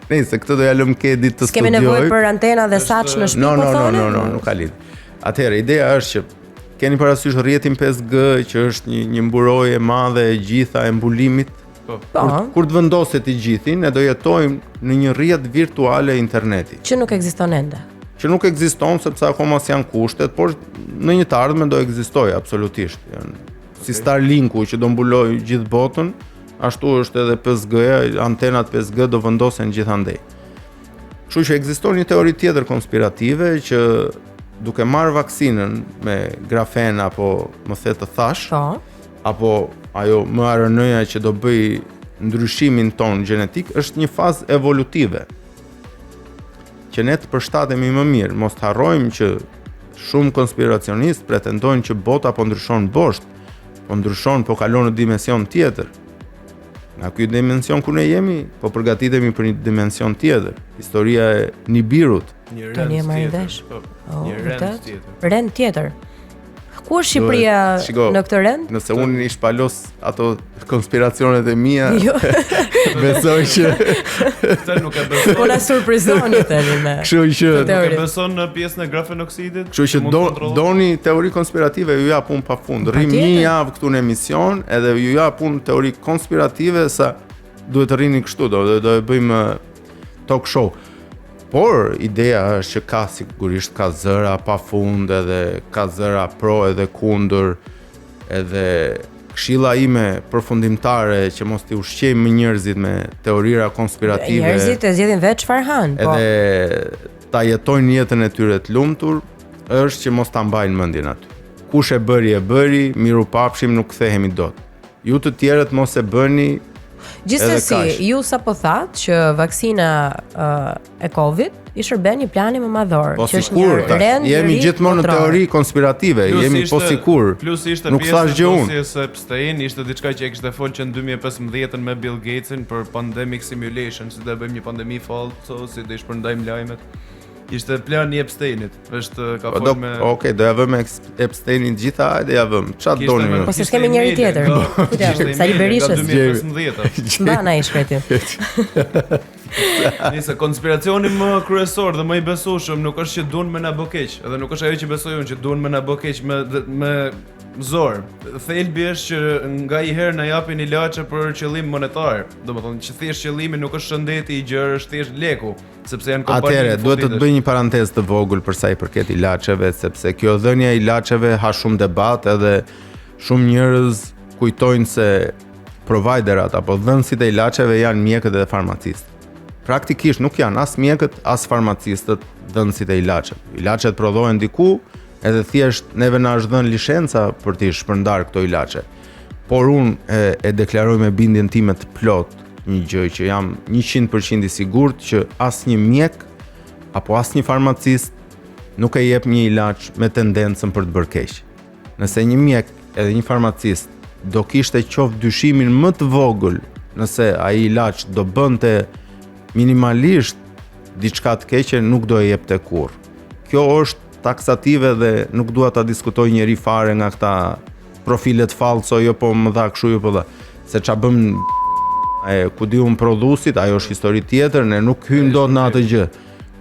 Nëse këtë do ja lëm Kedit të S'kemi studioj. nevojë për antena dhe saç në shtëpi, No, po no, no, thoni? no, no, nuk ka lidhje. Atëherë, ideja është që keni parasysh rrjetin 5G që është një një mburojë e madhe e gjitha e mbulimit. Po. Po, Kur, kur të vendoset i gjithi, ne do jetojmë në një rrjet virtuale interneti, që nuk ekziston ende. që nuk ekziston sepse akoma s'janë kushtet, por në një të ardhme do ekzistojë absolutisht. Janë si Starlinku që do mbulojë gjithë botën, ashtu është edhe 5G-ja, antenat 5G do vendosen gjithandej. Kështu që ekziston një teori tjetër konspirative që duke marrë vaksinën me grafen apo më the të thash, Po. apo ajo mRNA-ja që do bëj ndryshimin ton gjenetik është një fazë evolutive që ne të përshtatemi më mirë, mos të harrojmë që shumë konspiracionistë pretendojnë që bota po ndryshon bosht, po ndryshon, po kalon në dimension tjetër. Nga ky dimension ku ne jemi, po përgatitemi për një dimension tjetër. Historia e Nibirut. Një Tani e rend marrin tjetër. vesh. Po, Oh, një rend vërtet? tjetër. Rend tjetër. Ku është Shqipëria Shiko, në këtë rend? Nëse unë i shpalos ato konspiracionet e mia, Jo, besoj që Këtë nuk e beson. po na surprizoni themi me. kështu që Këtë Nuk e teori. beson në pjesën e grafenoksidit? Kështu që mund do, të kontrollohet? doni teori konspirative, ju jap unë pafund. Rrim një Patjetër. javë këtu në emision, edhe ju jap unë teori konspirative sa duhet të rrini kështu, do do, do e bëjmë eh, talk show. Por ideja është që ka sigurisht ka zëra pafund edhe ka zëra pro edhe kundër edhe këshilla ime përfundimtare që mos t'i ushqejmë më njerëzit me teorira konspirative Njerëzit e zgjedhin vetë çfarë han, po. edhe ta jetojnë jetën e tyre të lumtur, është që mos ta mbajnë mendjen aty. Kush e bëri e bëri, miru papshim, nuk kthehemi dot. Ju të tjerët mos e bëni, Gjithsesi, edhe kaq. ju sapo thatë që vaksina uh, e Covid i shërben një plani më madhor, po që është sikur një tash. rend Jemi i ri gjithmonë në botëror. teori konspirative, Plus jemi po ishte- sikur. Plus ishte Nuk pjesë thash e gjë unë. dosjes së Epstein, ishte diçka që e kishte fol që në 2015-ën me Bill Gatesin për pandemic simulation, si do e bëjmë një pandemi falso, si do i shpërndajmë lajmet. Ishte plani i Epsteinit. Është ka Po fol do, me okay, do ja vëmë Epsteinin gjitha, hajde ja vëm. Ç'a Kishte doni me- ju? Po se kishte s'kemi njeri emailin tjetër. nga- Ku t'ja kishte vëm? Sali emailin Berishës. Nga 2015-a. Mban ai shkreti. Nëse konspiracioni më kryesor dhe më i besueshëm nuk është që duan me na bë keq, edhe nuk është ajo që besoj unë që duan me na bë keq me me zor. Thelbi është që nga i herë na japin ilaçe për qëllim monetar. Domethënë që thjesht qëllimi nuk është shëndeti i gjerë, është thjesht leku, sepse janë kompani. Atëherë, duhet të të bëj një parantezë të vogël për sa i përket ilaçeve, sepse kjo dhënia e ilaçeve ha shumë debat edhe shumë njerëz kujtojnë se providerat apo dhënësit e ilaçeve janë mjekët dhe farmacistët. Praktikisht nuk janë as mjekët, as farmacistët dhënësit e ilaçeve. Ilaçet prodhohen diku, edhe thjesht neve na është dhënë licenca për t'i shpërndar këto ilaçe. Por unë e, e deklaroj me bindjen time të plot një gjë që jam 100% i sigurt që asnjë mjek apo asnjë farmacist nuk e jep një ilaç me tendencën për të bërë keq. Nëse një mjek edhe një farmacist do kishte qoftë dyshimin më të vogël nëse ai ilaç do bënte minimalisht diçka të keqe nuk do e jepte kurrë. Kjo është taksative dhe nuk dua ta diskutoj njeri fare nga këta profilet falso, jo po më dha kështu, jo po dha. Se ça bëm e ku di un prodhuesit, ajo është histori tjetër, ne nuk hyjmë dot në atë gjë.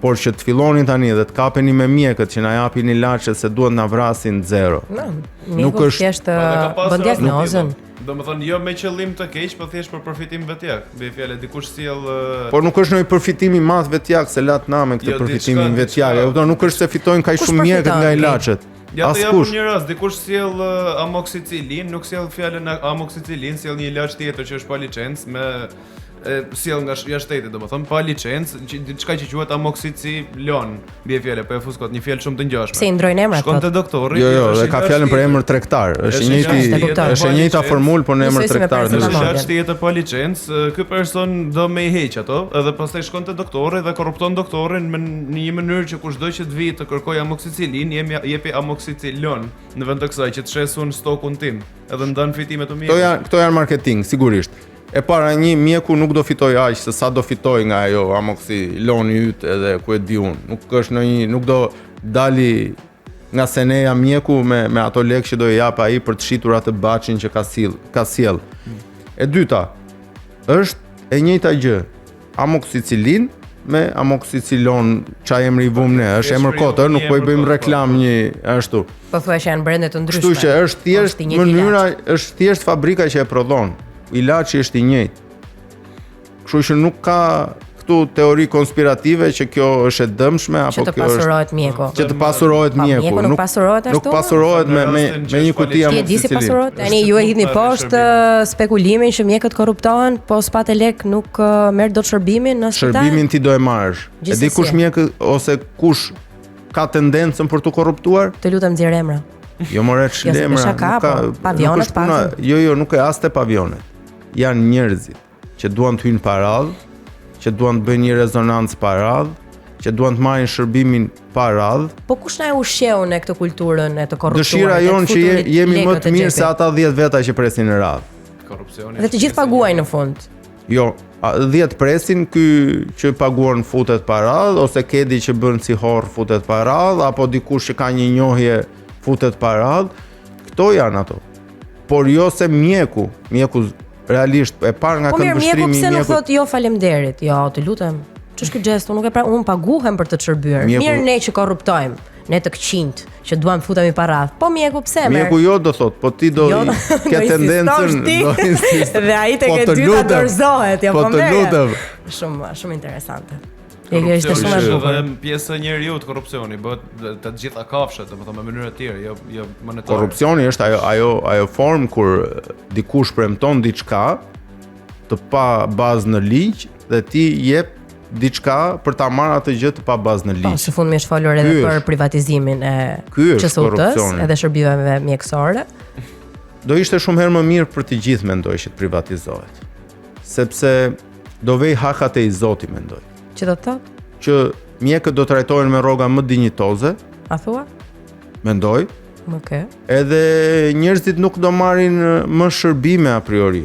Por që të filloni tani dhe të kapeni me mjekët që na japin ilaçe se duhet na vrasin zero. No, Nuk mjeku është- thjesht Po, edhe ka ë, pasur bën raste diagnozën. tilla. Do më thonë, jo me qëllim të keq, po thjesht për përfitim vetjak. Bie fjala, dikush sjell ë, Por nuk është ndonjë përfitim i madh vetjak se lat na me këtë Jo, përfitimin diçka- vetjak. E diçka- kupton, nuk është se fitojnë kaq Kush shumë mjekët përfiton, nga Kej? ilaçet. Ja të japim Askush. një rast, dikush sjell uh, amoxicillin, nuk sjell fjalën a- amoxicillin, sjell një ilaç tjetër që është pa licencë me e, sjell nga sh- jashtë shtetit, domethënë pa licencë, që- diçka që quhet amoxicillon, bie fjala, po e fus kot, një fjalë shumë të ngjashme. Pse i ndrojnë emrat, Shkon thotë. te doktori. Jo, jo, është dhe ka ilaç fjalën për tjetër. emër tregtar. Është Është e njëjti, ilaç E kuptoj. është e njëjta formulë, por në emër Njësoj si me tregtar. Është ndryshe. paracetamol. ilaç tjetër pa licencë, ë, ky person do me i heq ato, edhe pastaj shkon te doktori dhe korrupton doktorin me në një mënyrë që kushdo që të vijë të kërkojë amoxicillin, jemi jepi amoxicillon në vend të kësaj që të shesun stokun tim, edhe ndan fitimet e mia. Këto janë këto janë marketing, sigurisht. E para një mjeku nuk do fitoj aq se sa do fitoj nga ajo amoxiloni yt edhe ku e di unë. Nuk është ndonjë, nuk do dali nga seneja mjeku me me ato lekë që do i jap ai për të shitur atë baçin që ka sill, ka sjell. E dyta, është e njëjta gjë. Amoxicillin me amoxicillon, ça emri i vum ne, është emër kot, ë, nuk po i bëjmë po. reklam një ashtu. Po thua që janë brende të ndryshme. Kështu që është Po, thjesht i njëjti mënyra, ilaç. është thjesht fabrika që e prodhon. Ilaçi është i njëjtë. Kështu që nuk ka këtu teori konspirative që kjo është e dëmshme që apo të kjo është pasurohet mjeku. që të pasurohet Pa, mjeku. mjeku nuk pasurohet ashtu? Nuk pasurohet me me Në rastin që me një është kuti Ti e di si amoxicillin. pasurohet? Tani ju e hidhni Është poshtë eh, spekulimin që mjekët korruptohen, po s'pate lek nuk eh, merr dot shërbimin në spital. Shërbimin ti do e marrësh. E di Gjithsesi. kush mjek ose kush ka tendencën për t'u korruptuar? Të lutem nxjerr emra. Jo more Jo, se çlemra, shaka, nuk ka po, nuk pavionet është puna, paktën. jo jo, nuk e as te pavionet. Janë njerëzit që duan të hyjnë pa radhë, që duan të bëjnë një rezonancë pa radhë, që duan të marrin shërbimin pa radhë. Po kush na e ushqeu në këtë kulturën e të korruptuarit? Dëshira e të jonë që je, futurit jemi më lekët të e mirë xhepit? se ata 10 veta që presin në radhë. Korrupsioni. Dhe të gjithë paguajnë në fund. Jo, a- 10 presin, ky që paguan futet pa radhë, ose kedi që bën si horr futet pa radhë, apo dikush që ka një njohje futet pa radhë. Këto janë ato. Por jo se mjeku, mjeku realisht e parë nga Po mirë, mjeku këndvështrimi i pse nuk mjekut. thotë jo faleminderit? Jo, të lutem. Ç'është ky gjest? Unë nuk e pra, unë paguhem për të të shërbyer. Mjeku- Mirë ne që korruptojmë, ne të këqinjt që duam të futemi pa radhë. Po mjeku pse merr? Mjeku jo do thot, po ti do Jo, i- do ke tendencën, insistosh ti. do insistosh. Dhe ai tek Po e të dyta lutem, dorëzohet, jo po po të merre. lutem. Shumë shumë interesante. E kjo ishte shumë e Korrupsioni bukur. është edhe pjesë e njeriu korrupsioni, bëhet të gjitha kafshët, domethënë me mënyra të tjera, jo jo monetare. Korrupsioni është ajo ajo ajo formë kur dikush premton diçka të pa bazë në ligj dhe ti jep diçka për ta marrë atë gjë të pa bazë në Po, ligj. së fundmi është folur edhe Ky për është. privatizimin e Ky është QSUT-s korrupsioni. edhe shërbimeve mjekësore. Do ishte shumë herë më mirë për të gjithë mendoj që të privatizohet. Sepse do vej hakat e i zoti mendoj. Që do të thotë? Që mjekët do trajtohen me rroga më dinjitoze, A thua? mendoj, Okej. edhe njerëzit nuk do marrin eh, më shërbime a priori.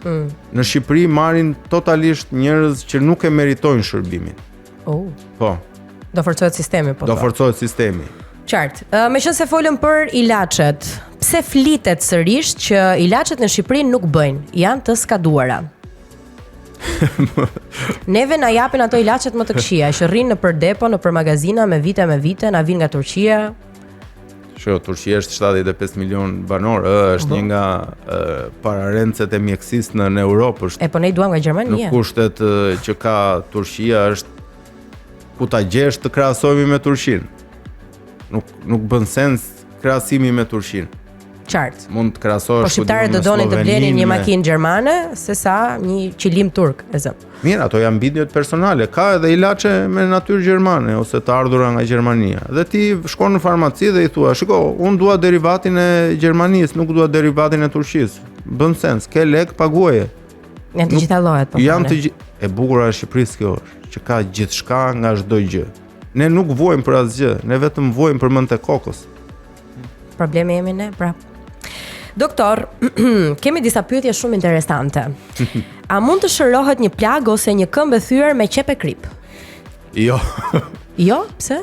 Mm. Në Shqipëri marrin totalisht njerëz që nuk e meritojnë shërbimin. Oh, Po, do forcohet sistemi po. do thua. forcohet sistemi. Qartë. Ë, Meqenëse folëm për ilaçet, pse flitet sërish që ilaçet në Shqipëri nuk bëjnë, janë të skaduara? Neve na japin ato ilaçet më të këqija që rrinë nëpër depo, nëpër magazina me vite me vite, na vinë nga Turqia. Shë, Turqia është 75 milion banor, ë, është një nga ë, pararencet e mjekësisë në, në Europë, është E po ne i duam nga në Gjermania. kushtet ë, që ka Turqia është ku ta gjesh të krahasohemi me Turqinë. Nuk nuk bën sens krahasimi me Turqinë. Qartë. Mund të krahasohesh Po ku shqiptarët diun, do me donin të blenin Sloveninë, një me- makinë gjermane se sa një qilim turk, e zëm. Mirë, ato janë bindjet personale. Ka edhe ilaçe me natyrë gjermane ose të ardhura nga Gjermania. Dhe ti shkon në farmaci dhe i thua, "Shiko, unë dua derivatin e Gjermanisë, nuk dua derivatin e Turqisë." Bën sens, ke lek, paguaje. Janë të Nuk- gjitha llojet po. Janë thone. të gjithë e bukura e Shqipërisë kjo është, që ka gjithçka nga çdo gjë. Ne nuk vuajmë për asgjë, ne vetëm vuajmë për mend të kokës. Problemi jemi ne, prap. Doktor, kemi disa pyetje shumë interesante. A mund të shërohet një plagë ose një këmbë e thyer me qepë e krip? Jo. Jo, pse?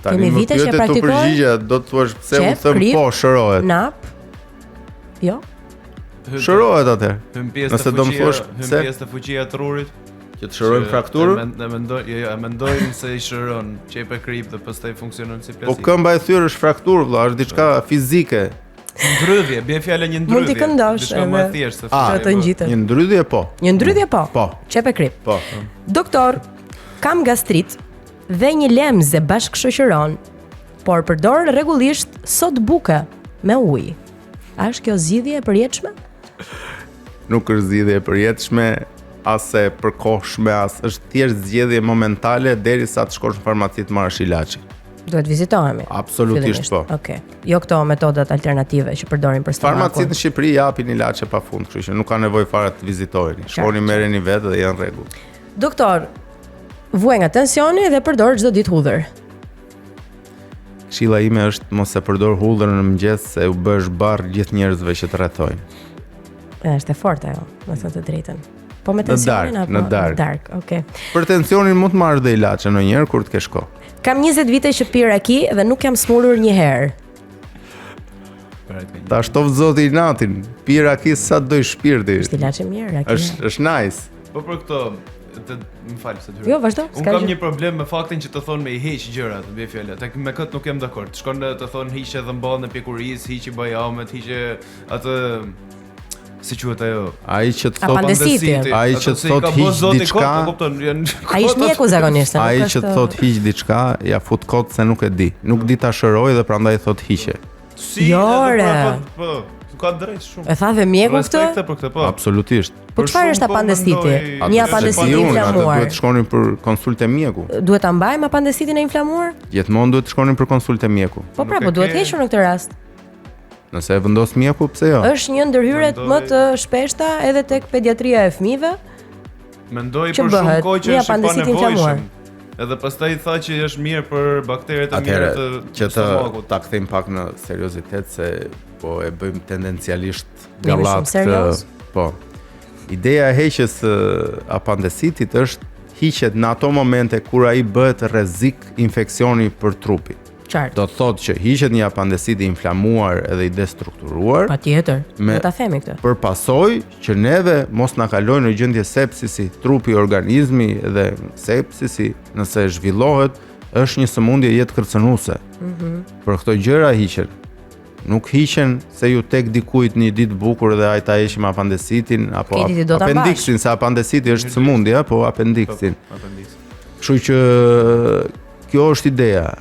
Tani Kemi më vite që e pyete tu praktikojmë? përgjigje, do të thuash pse Qep, unë them krip, po, shërohet. Nap? Jo. Hyn- Shërohet atëherë. Hyn pjesë Nëse të do më fuqia, thuash hyn pse? pjesë të fuqia e trurit. Që të shërojmë që frakturën. E, men- e mendoj, jo, jo, e mendojnë se i shëron qepë e krip dhe pastaj funksionon si Po plastik. këmba e thyer është frakturë, vëlla, është diçka fizike. Ndrydhje, bie fjala një ndrydhje. Mund t'i këndosh Diçka më e edhe. thjeshtë se A, Që të po. ngjitet. Një ndrydhje po. Një ndrydhje po. Po. Qepë e krip. Po. Doktor, kam gastrit dhe një lemze bashkëshoqëron, por përdor rregullisht sot buke me ujë. A është kjo zgjidhje e përjetshme? Nuk është zgjidhje e përjetshme, as e përkohshme, as është thjesht zgjedhje momentale derisa të shkosh në farmaci të marrësh ilaçin. Duhet vizitohemi. Absolutisht fillimisht. po. Okej. Jo këto metodat alternative që përdorin për stomakun. Farmacitë në Shqipëri japin ilaçe pafund, kështu që nuk ka nevojë fare të vizitoheni. Shkoni merreni vetë dhe janë në rregull. Doktor, vuaj nga tensioni dhe përdor çdo ditë hudhër. Këshilla ime është mos e përdor hudhrën në mëngjes se u bësh barr gjithë njerëzve që të rrethojnë. E, Është e fortë ajo, me thënë të drejtën. Po me tensionin darkë, apo në darkë. Në darkë, okay. Për tensionin mund të marrësh dhe ilaçe ndonjëherë kur të kesh kohë. Kam 20 vite që pi raki dhe nuk jam smurur një herë. Lefterit ka një. Ta shtoft zoti inatin, pi raki sa të doj shpirti. Është ilaç i mirë, raki. Është është nice. Po për këto, të më fal se të hyra. Jo, vazhdo, Unë s'ka kam gjë. një problem me faktin që të thonë me i heq gjërat, bie fjala. Tek me këtë nuk jam dakord. Shkon dhe të thonë hiqe dhëmballën e pjekurisë, hiqe bajamet, hiqe atë si quhet ajo? Ai që të thot Apandesiti. Ai Ato që të se i thot ka bo hiq zoti diçka- kot, e kupton, janë Ai është kot mjeku zakonisht, se nuk Ai që është të thot hiq diçka, ja fut kot se nuk e di. Nuk di ta shëroj dhe prandaj thot hiqe. Si, Jo, edhe re. prapë, Po, ka drejt shumë. E tha dhe mjeku këtë? Respekte për këtë, po. Absolutisht. Po Për çfarë shumë është kohë apandesiti? mendoj- Një Atë apandesit se i di unë, atë inflamuar. Duhet të shkoni për konsultë e mjeku. Duhet ta mbajmë apandesitin e inflamuar? Gjithmonë duhet të shkoni për konsultë e mjeku. Po pra, Nuk e po duhet ke- hequr në këtë rast. Nëse e vendos mjeku, pse jo? Është një ndërhyrjet Mendoj- më të shpeshta edhe tek pediatria e fëmijëve. Mendoj Që për shumë bëhet, kohë që një është i apandesit inflamuar. panevojshëm. Edhe pastaj tha që është mirë për bakteret e mira Atëherë, të që të stomakut. ta kthejmë pak në seriozitet se po e bëjmë tendencialisht Jemi shumë gallat këtë. serioz. Po. Ideja e heqjes së apandesitit është hiqet në ato momente kur ai bëhet rrezik infeksioni për trupin. Qartë. Do të thotë që hiqet një apandesit i inflamuar edhe i destrukturuar, Patjetër. Me- Do ta themi këtë. për pasojë që neve mos na kalojnë në gjendje sepsisi, trupi, organizmi dhe sepsisi, nëse zhvillohet, është një sëmundje jetë kërcënuese. Për këto gjëra hiqen. Nuk hiqen se ju tek dikujt një ditë bukur dhe ai ta heqim apandesitin apo Keti ti do ta mbash. apendiksin, se apandesiti është sëmundja, po apendiksin. Apendiks. Kështu që kjo është ideja.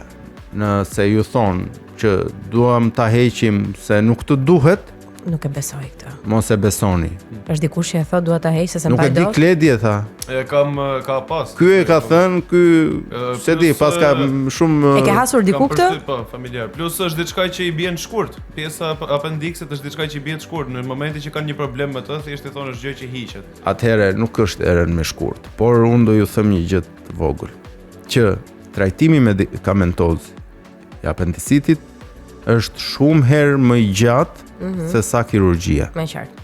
Nëse ju thonë që duam ta heqim se nuk të duhet, Nuk e besoj këtë. mos e besoni. Është dikush që e thot dua ta heq se se Nuk e mbaj di dot. Kledi e tha. E kam ka pas. Ky e ka thënë, ky E, se di, plus, pas ka e, m- shumë E ke hasur diku Kam këtë? përshtyp, Po, familjar. Plus është diçka që i bie në shkurt. Pjesa ap- apendiksit është diçka që i bie në shkurt. Në momentin që kanë një problem me të, thjesht i thonë është gjë që hiqet. Atëherë nuk është e rënë me shkurt, por unë do ju them një gjë të vogël, që trajtimi medikamentoz i apendicitit është shumë herë më i gjatë Mhm. se sa kirurgjia. Më qartë.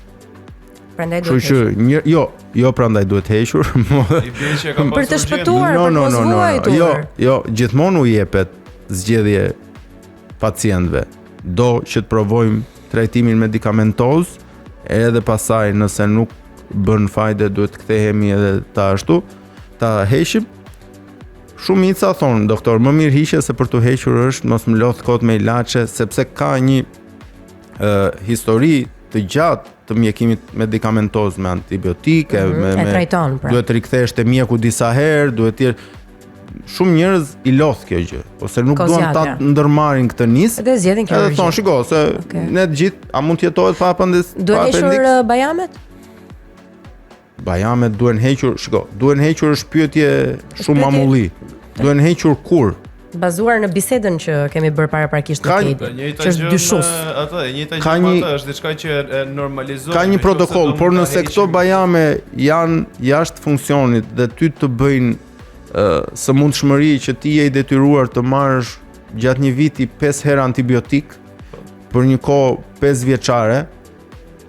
Prandaj Kështu duhet që hequr. një jo, jo prandaj duhet hequr. I bie që e ka Për pasur të urgjent. shpëtuar, për mos vuajtur. Jo, jo, gjithmonë u jepet zgjedhje pacientëve. Do që të provojmë trajtimin medikamentoz, edhe pasaj nëse nuk bën fajde duhet të kthehemi edhe ta ashtu, ta heqim. Shumica thonë, doktor, më mirë hiqe se për t'u hequr është mos më lodh kot me ilaçe, sepse ka një ë histori të gjatë të mjekimit medikamentoz me antibiotike, Mhm, me e me trajton, pra. Duhet të rikthehesh te mjeku disa herë, duhet të shumë njerëz i lodh kjo gjë, ose nuk duan ta Kozjatja. ndërmarrin këtë nis. Edhe zgjedhin Edhe kirurgjinë. thonë, shiko, se Okej. ne të gjithë a mund të jetohet pa apendis, pa Duhet hequr apendiks? uh, bajamet? Bajamet duhen hequr, shiko, duhen hequr është pyetje shumë pyetje- mamulli. Duhen hequr kur? Bazuar në bisedën që kemi bërë paraprakisht me Ka- E Kedin, njëjta që është gjë dyshus. me atë, e njëjta Ka gjë me një- atë është diçka që e normalizon. Ka një protokoll, por nëse këto bajame janë jashtë funksionit dhe ty të bëjnë ë sëmundshmëri që ti je i detyruar të marrësh gjatë një viti 5 herë antibiotik për një kohë 5 vjeçare,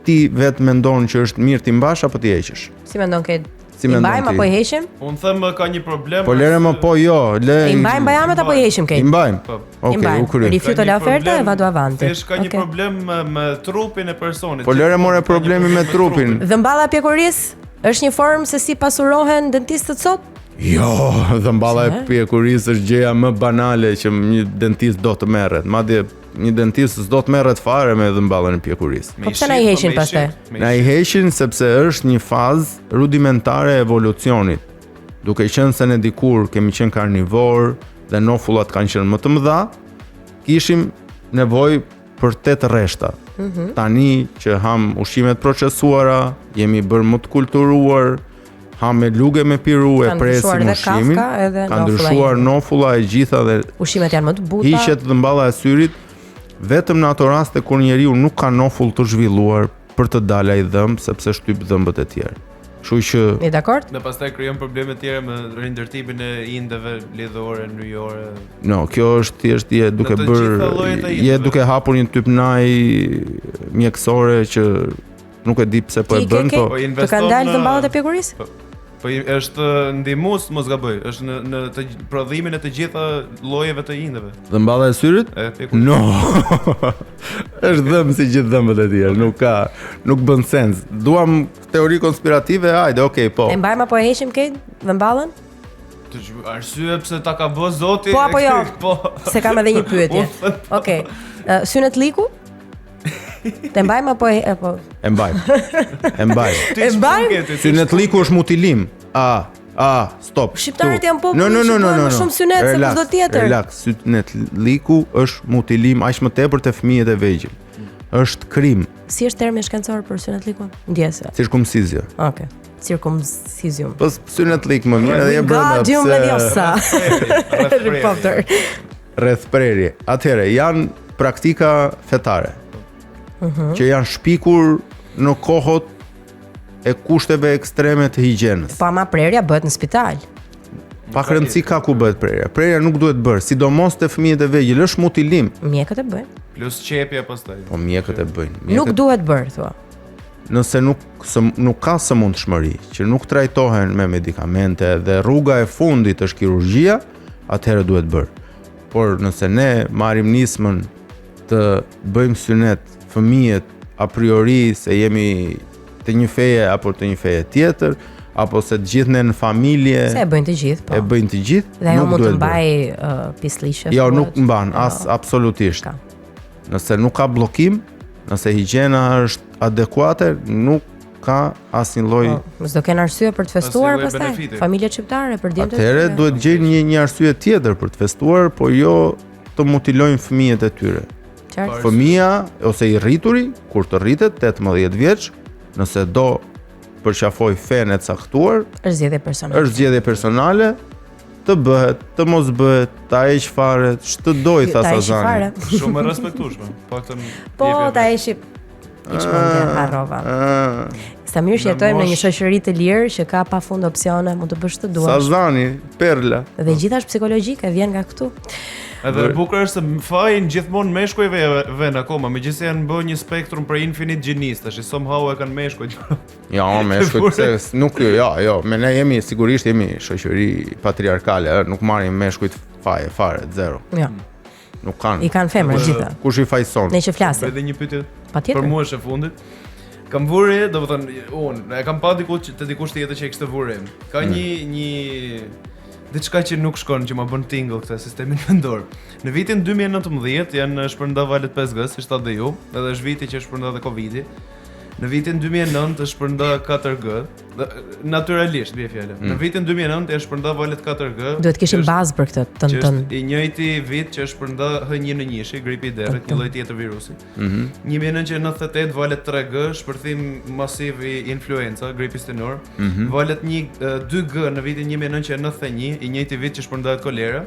ti vetë mendon që është mirë ti mbash apo ti heqësh? Si mendon Ked? Si I mendon mbajmë ti? apo i heqim? Unë them ka një problem. Po lere më po jo, le I mbajmë bajamet apo i heqim I Ked? mbajmë. Po. I Okej, mbajmë. u krye. Rifiuto Ka një la oferta e problem- vado avanti. Thjesht ka një Okej. problem me, me trupin e personit. Po lere more Ka një problemi me problem trupin. Dhëmballa e pjekurisë është një formë se si pasurohen dentistët sot? Jo, dhëmballa e Pse? pjekurisë është gjëja më banale që një dentist do të merret. Madje një dentist s'do të merret fare me dhëmballën e pjekurisë. Me Po pse na i shit, heqin me pastaj? shit, me Na i heqin sepse është një fazë rudimentare e evolucionit. Duke qenë se ne dikur kemi qenë karnivor dhe nofullat kanë qenë më të mëdha, kishim nevojë për 8 rreshta. Mhm. Tani që ham ushqime të procesuara, jemi bërë më të kulturuar, ham me luge me piru, e Ka ndryshuar presim edhe ushqimin. kafka, edhe Ka nofulla ndryshuar jemi. nofulla e gjitha dhe Ushqimet janë më të buta. hiqet dhëmballa e syrit vetëm në ato raste kur njeriu nuk ka nofull të zhvilluar për të dalë ai dhëmb sepse shtyp dhëmbët e tjerë. Kështu që Je dakord? Dhe pastaj krijon probleme tjera me rindërtimin e indeve lidhore, nyjore. no, kjo është thjesht je duke të bër gjitha llojet e je indeve. duke hapur një typnaj mjekësore që nuk e di pse po Ti e ke bën, ke? po Po Të investon kanë dalë në- dhëmballat e pjekurisë? Po. Po i- është ndihmues, mos gaboj, është në në të gj- prodhimin e të gjitha llojeve të indeve. Dhëmballa e syrit? E ti ku? No. është dhëmb si gjithë dhëmbët e tjerë, nuk ka, nuk bën sens. Duam teori konspirative, hajde, okay, po. E mbajmë apo e heqim këtë dhëmballën? Të që- Arsye pse ta ka bë Zoti. Po, apo jo? Po. Se kam edhe një pyetje. Okej. Ë, Synet liku? Te mbajmë apo e apo E mbajmë. E mbajmë. Ti E ç'pun mbajmë? ke ti? Synetliku është mutilim. A, a, stop. Shqiptarët Këtu. janë populli No, no, që no, no, duan no, më no. shumë synet se Relax, kushdo tjetër. Relax, synetliku është mutilim aq më tepër te fëmijët e vegjël. Është krim, Si është termi shkencor për synet likun? Ndjesë. cirkumcizio. Okej. Circumcisium. Po synetlik më mirë edhe je brenda. Wingardium pse- Leviosa. Rreth Harry prerje. Potter. rreth prerje. Atëherë janë praktika fetare. Mhm. Që janë shpikur në kohët e kushteve ekstreme të higjienës. Po ama prerja bëhet në spital. Pak rëndësi ka ku bëhet prerja. Prerja nuk duhet bërë, sidomos te fëmijët e vegjël, është mutilim. Mjekët e bëjnë. Plus qepja pastaj. Po mjekët e bëjnë. Mjekët, Nuk duhet bërë, thua. nëse nuk sëm, nuk ka sëmundshmëri, që nuk trajtohen me medikamente dhe rruga e fundit është kirurgjia, atëherë duhet bërë. Por nëse ne marrim nismën të bëjmë synet fëmijët a priori se jemi të një feje apo të një feje tjetër, apo se të gjithë ne në familje Se e bëjnë të gjithë, po. e bëjnë të gjithë, Dhe ajo nuk mund të duhet bërë. mbaj uh, pisliqe. Jo, thuhet. nuk mban, as absolutisht. Ka. Nëse nuk ka bllokim, nëse higjiena është adekuate, nuk ka asnjë lloj. Po, mos do kenë arsye për të festuar lloj pastaj. benefiti. Familjet shqiptare për djemtë. e Atëherë tyre. duhet gjejnë një një arsye tjetër për të festuar, po jo të mutilojnë fëmijët e tyre. Qartë. Fëmija ose i rrituri kur të rritet 18 vjeç, nëse do përqafoj fenë e caktuar, Është zgjedhje personale. është zgjedhje personale, të bëhet, të mos bëhet, ta heq fare, ç'të doj tha Ta heqi Sazani. fare. Shumë e respektueshme. Paktën Po, jepja ta vetë. heqi. I çmendje, harrova. Ah, Sa mirë që Në jetojmë në një mosh- shoqëri të lirë që ka pafund opsione, mund të bësh të duash. Sazani, perla. Dhe gjitha është psikologjike, vjen nga këtu. Edhe e bukur është se fajin gjithmonë meshkujve e vën akoma, megjithëse janë bërë një spektrum për infinite gjinis, tash somehow e kanë meshkujt. Jo, me shkujt pse s- nuk jo, jo, jo, me ne jemi sigurisht jemi shoqëri patriarkale, ë, nuk marrim meshkujt faje fare, zero. Jo, Nuk kanë. i kanë femra gjitha. Kush i fajson? Ne që flasim. Bëj edhe një pyetje për Patjetër. mua është e fundit. Kam vure, domethënë unë e kam pa diku që- te dikush tjetër që e kishte vure. Ka një një diçka që nuk shkon që ma bën tingle këtë sistemin mendor. Në vitin 2019 janë shpërnda valet 5G, siç thatë dhe ju, edhe është viti që është shpërnda dhe Covidi. Në vitin 2009 është shpërnda 4G, dhe, natyralisht bie fjala. Në vitin 2009 është shpërnda valet 4G. Duhet kishim që është- bazë për këtë tën që tën. është i njëjti vit që është shpërnda H1N1-shi, gripi i derrit, një lloj tjetër virusi. Mhm. 1998 valet 3G, shpërthim masiv i influenza, gripi stenor. Mhm. Valet 1 2G në vitin 1991, i njëjti vit që shpërndahet kolera.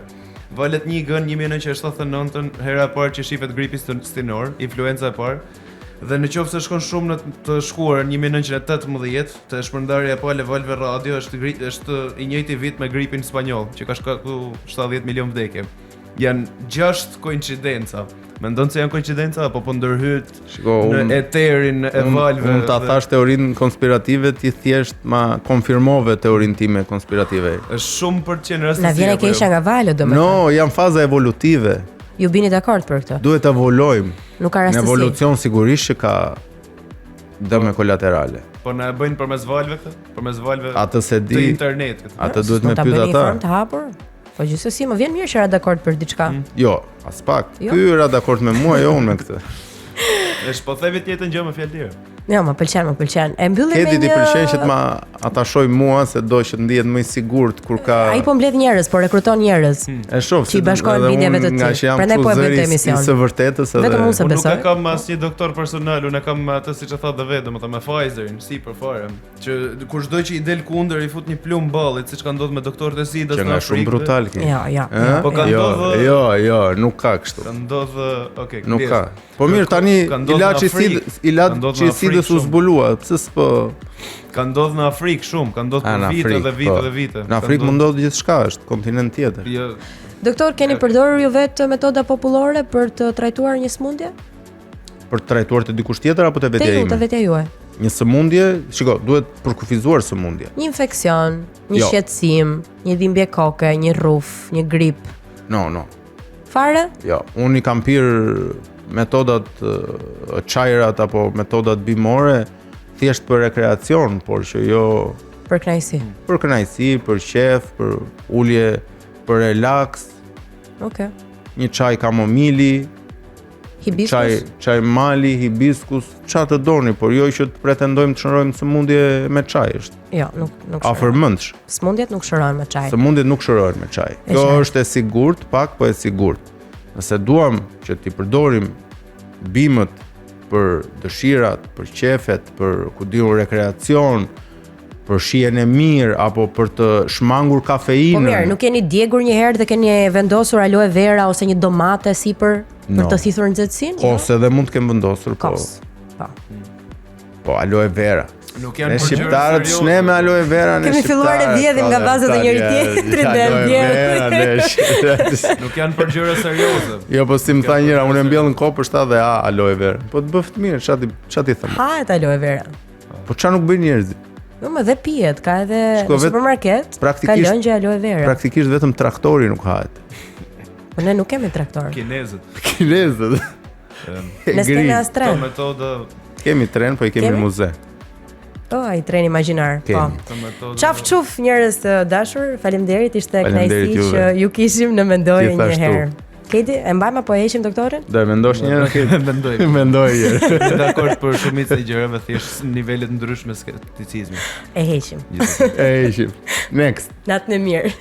Valet 1G në 1979, hera e parë që shifet gripi sten- stenor, influenza e parë. Dhe në qoftë se shkon shumë në të shkuar 1918, të shpërndarja e parë e valëve radio është gri, është i njëjti vit me gripin spanjoll, që ka shkaktu 70 milion vdekje. Janë 6 koincidenca. Mendon se janë koincidenca apo po ndërhyt Shiko, në unë eterin e unë valëve? unë ta dhe- thash teorinë konspirative, ti thjesht ma konfirmove teorinë time konspirative. Është shumë për të qenë rastësi. Na vjen e apo jo? keqja nga valët, domethënë. No, janë faza evolutive. Ju bini dakord për këtë. Duhet të evolojmë. Nuk ka Në rastësi. evolucion sigurisht që ka dëme kolaterale. Po na e bëjnë përmes valëve këtë? Përmes valëve Atë se të di, internetit. atë duhet me Mund ta pyet bëni një ata. formë të hapur? Po gjithsesi më vjen mirë që ra dakord për diçka. Jo, as pak. Jo. Ky ra dakord me mua, jo unë me këtë. Është po themi të njëjtën gjë me fjalë tjera. Jo, më pëlqen, më pëlqen. E mbyllim me Kedi një ti pëlqen që të ma atashoj mua se do që të ndihet më i sigurt kur ka Ai po mbledh njerëz, po rekruton njerëz. E shoh që i bashkohen edhe bindjeve unë të Nga tij. që jam Prandaj këtu po e bëj zëri këtë i- emision. I së vërtetës edhe Vetëm unë se Unë nuk besoj. e kam asnjë doktor personal, unë e kam atë siç e tha dhe vetë, domethënë me Pfizerin, si për fare, që kushdo që i del kundër i fut një plumb ballit, siç ka ndodhur me doktorët e SIDA-s që në nga shumë Afrikë. brutal ki. Jo, jo. Ë? jo, Po ka jo. Jo, ndodhur- jo, jo, nuk ka kështu. Ka ndodhur, okay, Nuk kujdes. ka. Po mirë tani Ka ndodhur në ilaçi Afrikë. sidës, Ka ilaçi ndodhur në Afrikë sidës u shumë. zbulua, pse s'po Ka ndodhur në Afrikë shumë, ka ndodhur A, për në vite Afrikë, dhe vite po. dhe vite. Në Afrikë mund ndodh gjithçka, është kontinent tjetër. Jo, Doktor, keni përdorur ju vetë metoda popullore për të trajtuar një sëmundje? Për të trajtuar të dikush tjetër apo të Te vetja ju, te ime? vetja juaj. Një sëmundje, shiko, duhet përkufizuar sëmundje. Një infeksion, një Jo. shqetësim, një dhimbje koke, një rruf, një grip. No, no. Fare? Jo, unë i kam pirë metodat ë, çajrat apo metodat bimore thjesht për rekreacion, por që jo Për kënaqësi. për kënaqësi, për qef, për ulje, për relaks, Okej. një çaj kamomili, Hibiskus. çaj çaj mali, hibiskus, ça të doni, por jo që të pretendojmë të shërojmë sëmundje me çaj, është Jo, nuk nuk shërohen. afërmendsh. Sëmundjet nuk shërohen me çaj. Sëmundjet nuk shërohen me çaj. E Kjo qartë. është e sigurt, pak po e sigurt. Nëse duam që t'i përdorim bimët për dëshirat, për qefet, për ku diun rekreacion, për shijen e mirë apo për të shmangur kafeinën. Po mirë, nuk keni djegur një herë dhe keni vendosur aloe vera ose një domate sipër për No. të thithur nxehtësinë? Kos edhe mund të kem vendosur, po. Kos. Po. Po aloe vera. Nuk janë Ne për gjëra shqiptarët serioze. shne me aloe vera ne Kemi filluar e shqiptarët, vjedhim nga po, bazat e tani, njëri tjetrit dhe aloe vjedhim. vera, ne shqiptarët. Nuk janë për gjëra serioze. Jo, po si më tha njëra, unë e mbjell në kopësht tha dhe a aloe vera. Po të bëft mirë, ç'a ti ç'a ti them? Hahet aloe vera. Po ç'a nuk bëjnë njerëzit? Jo, më dhe pijet, ka edhe Shko, në vet- supermarket, ka praktikisht- lëngje aloe vera. Praktikisht vetëm traktori nuk hahet. Po ne nuk kemi traktor. Kinezët. Kinezët. Ne s'kemi as Këto tren. metoda, Kemi tren, po i kemi Kemi? në muze. Po, ai tren imagjinar. Po. Kemi. këto metoda. Qaf quf njerëz të dashur, faleminderit, ishte Faleminderit kënaqësi juve. që ju kishim në mendoje një Gjithashtu. herë. Kedi, e mbajmë apo e heqim doktorin? Do e mendosh një herë? Kedi? Mendoj. Mendoj një herë. Jam dakord për shumicën e gjërave, thjesht nivele të ndryshme skepticizmi. E heqim. E ishim. Next. Natën e mirë.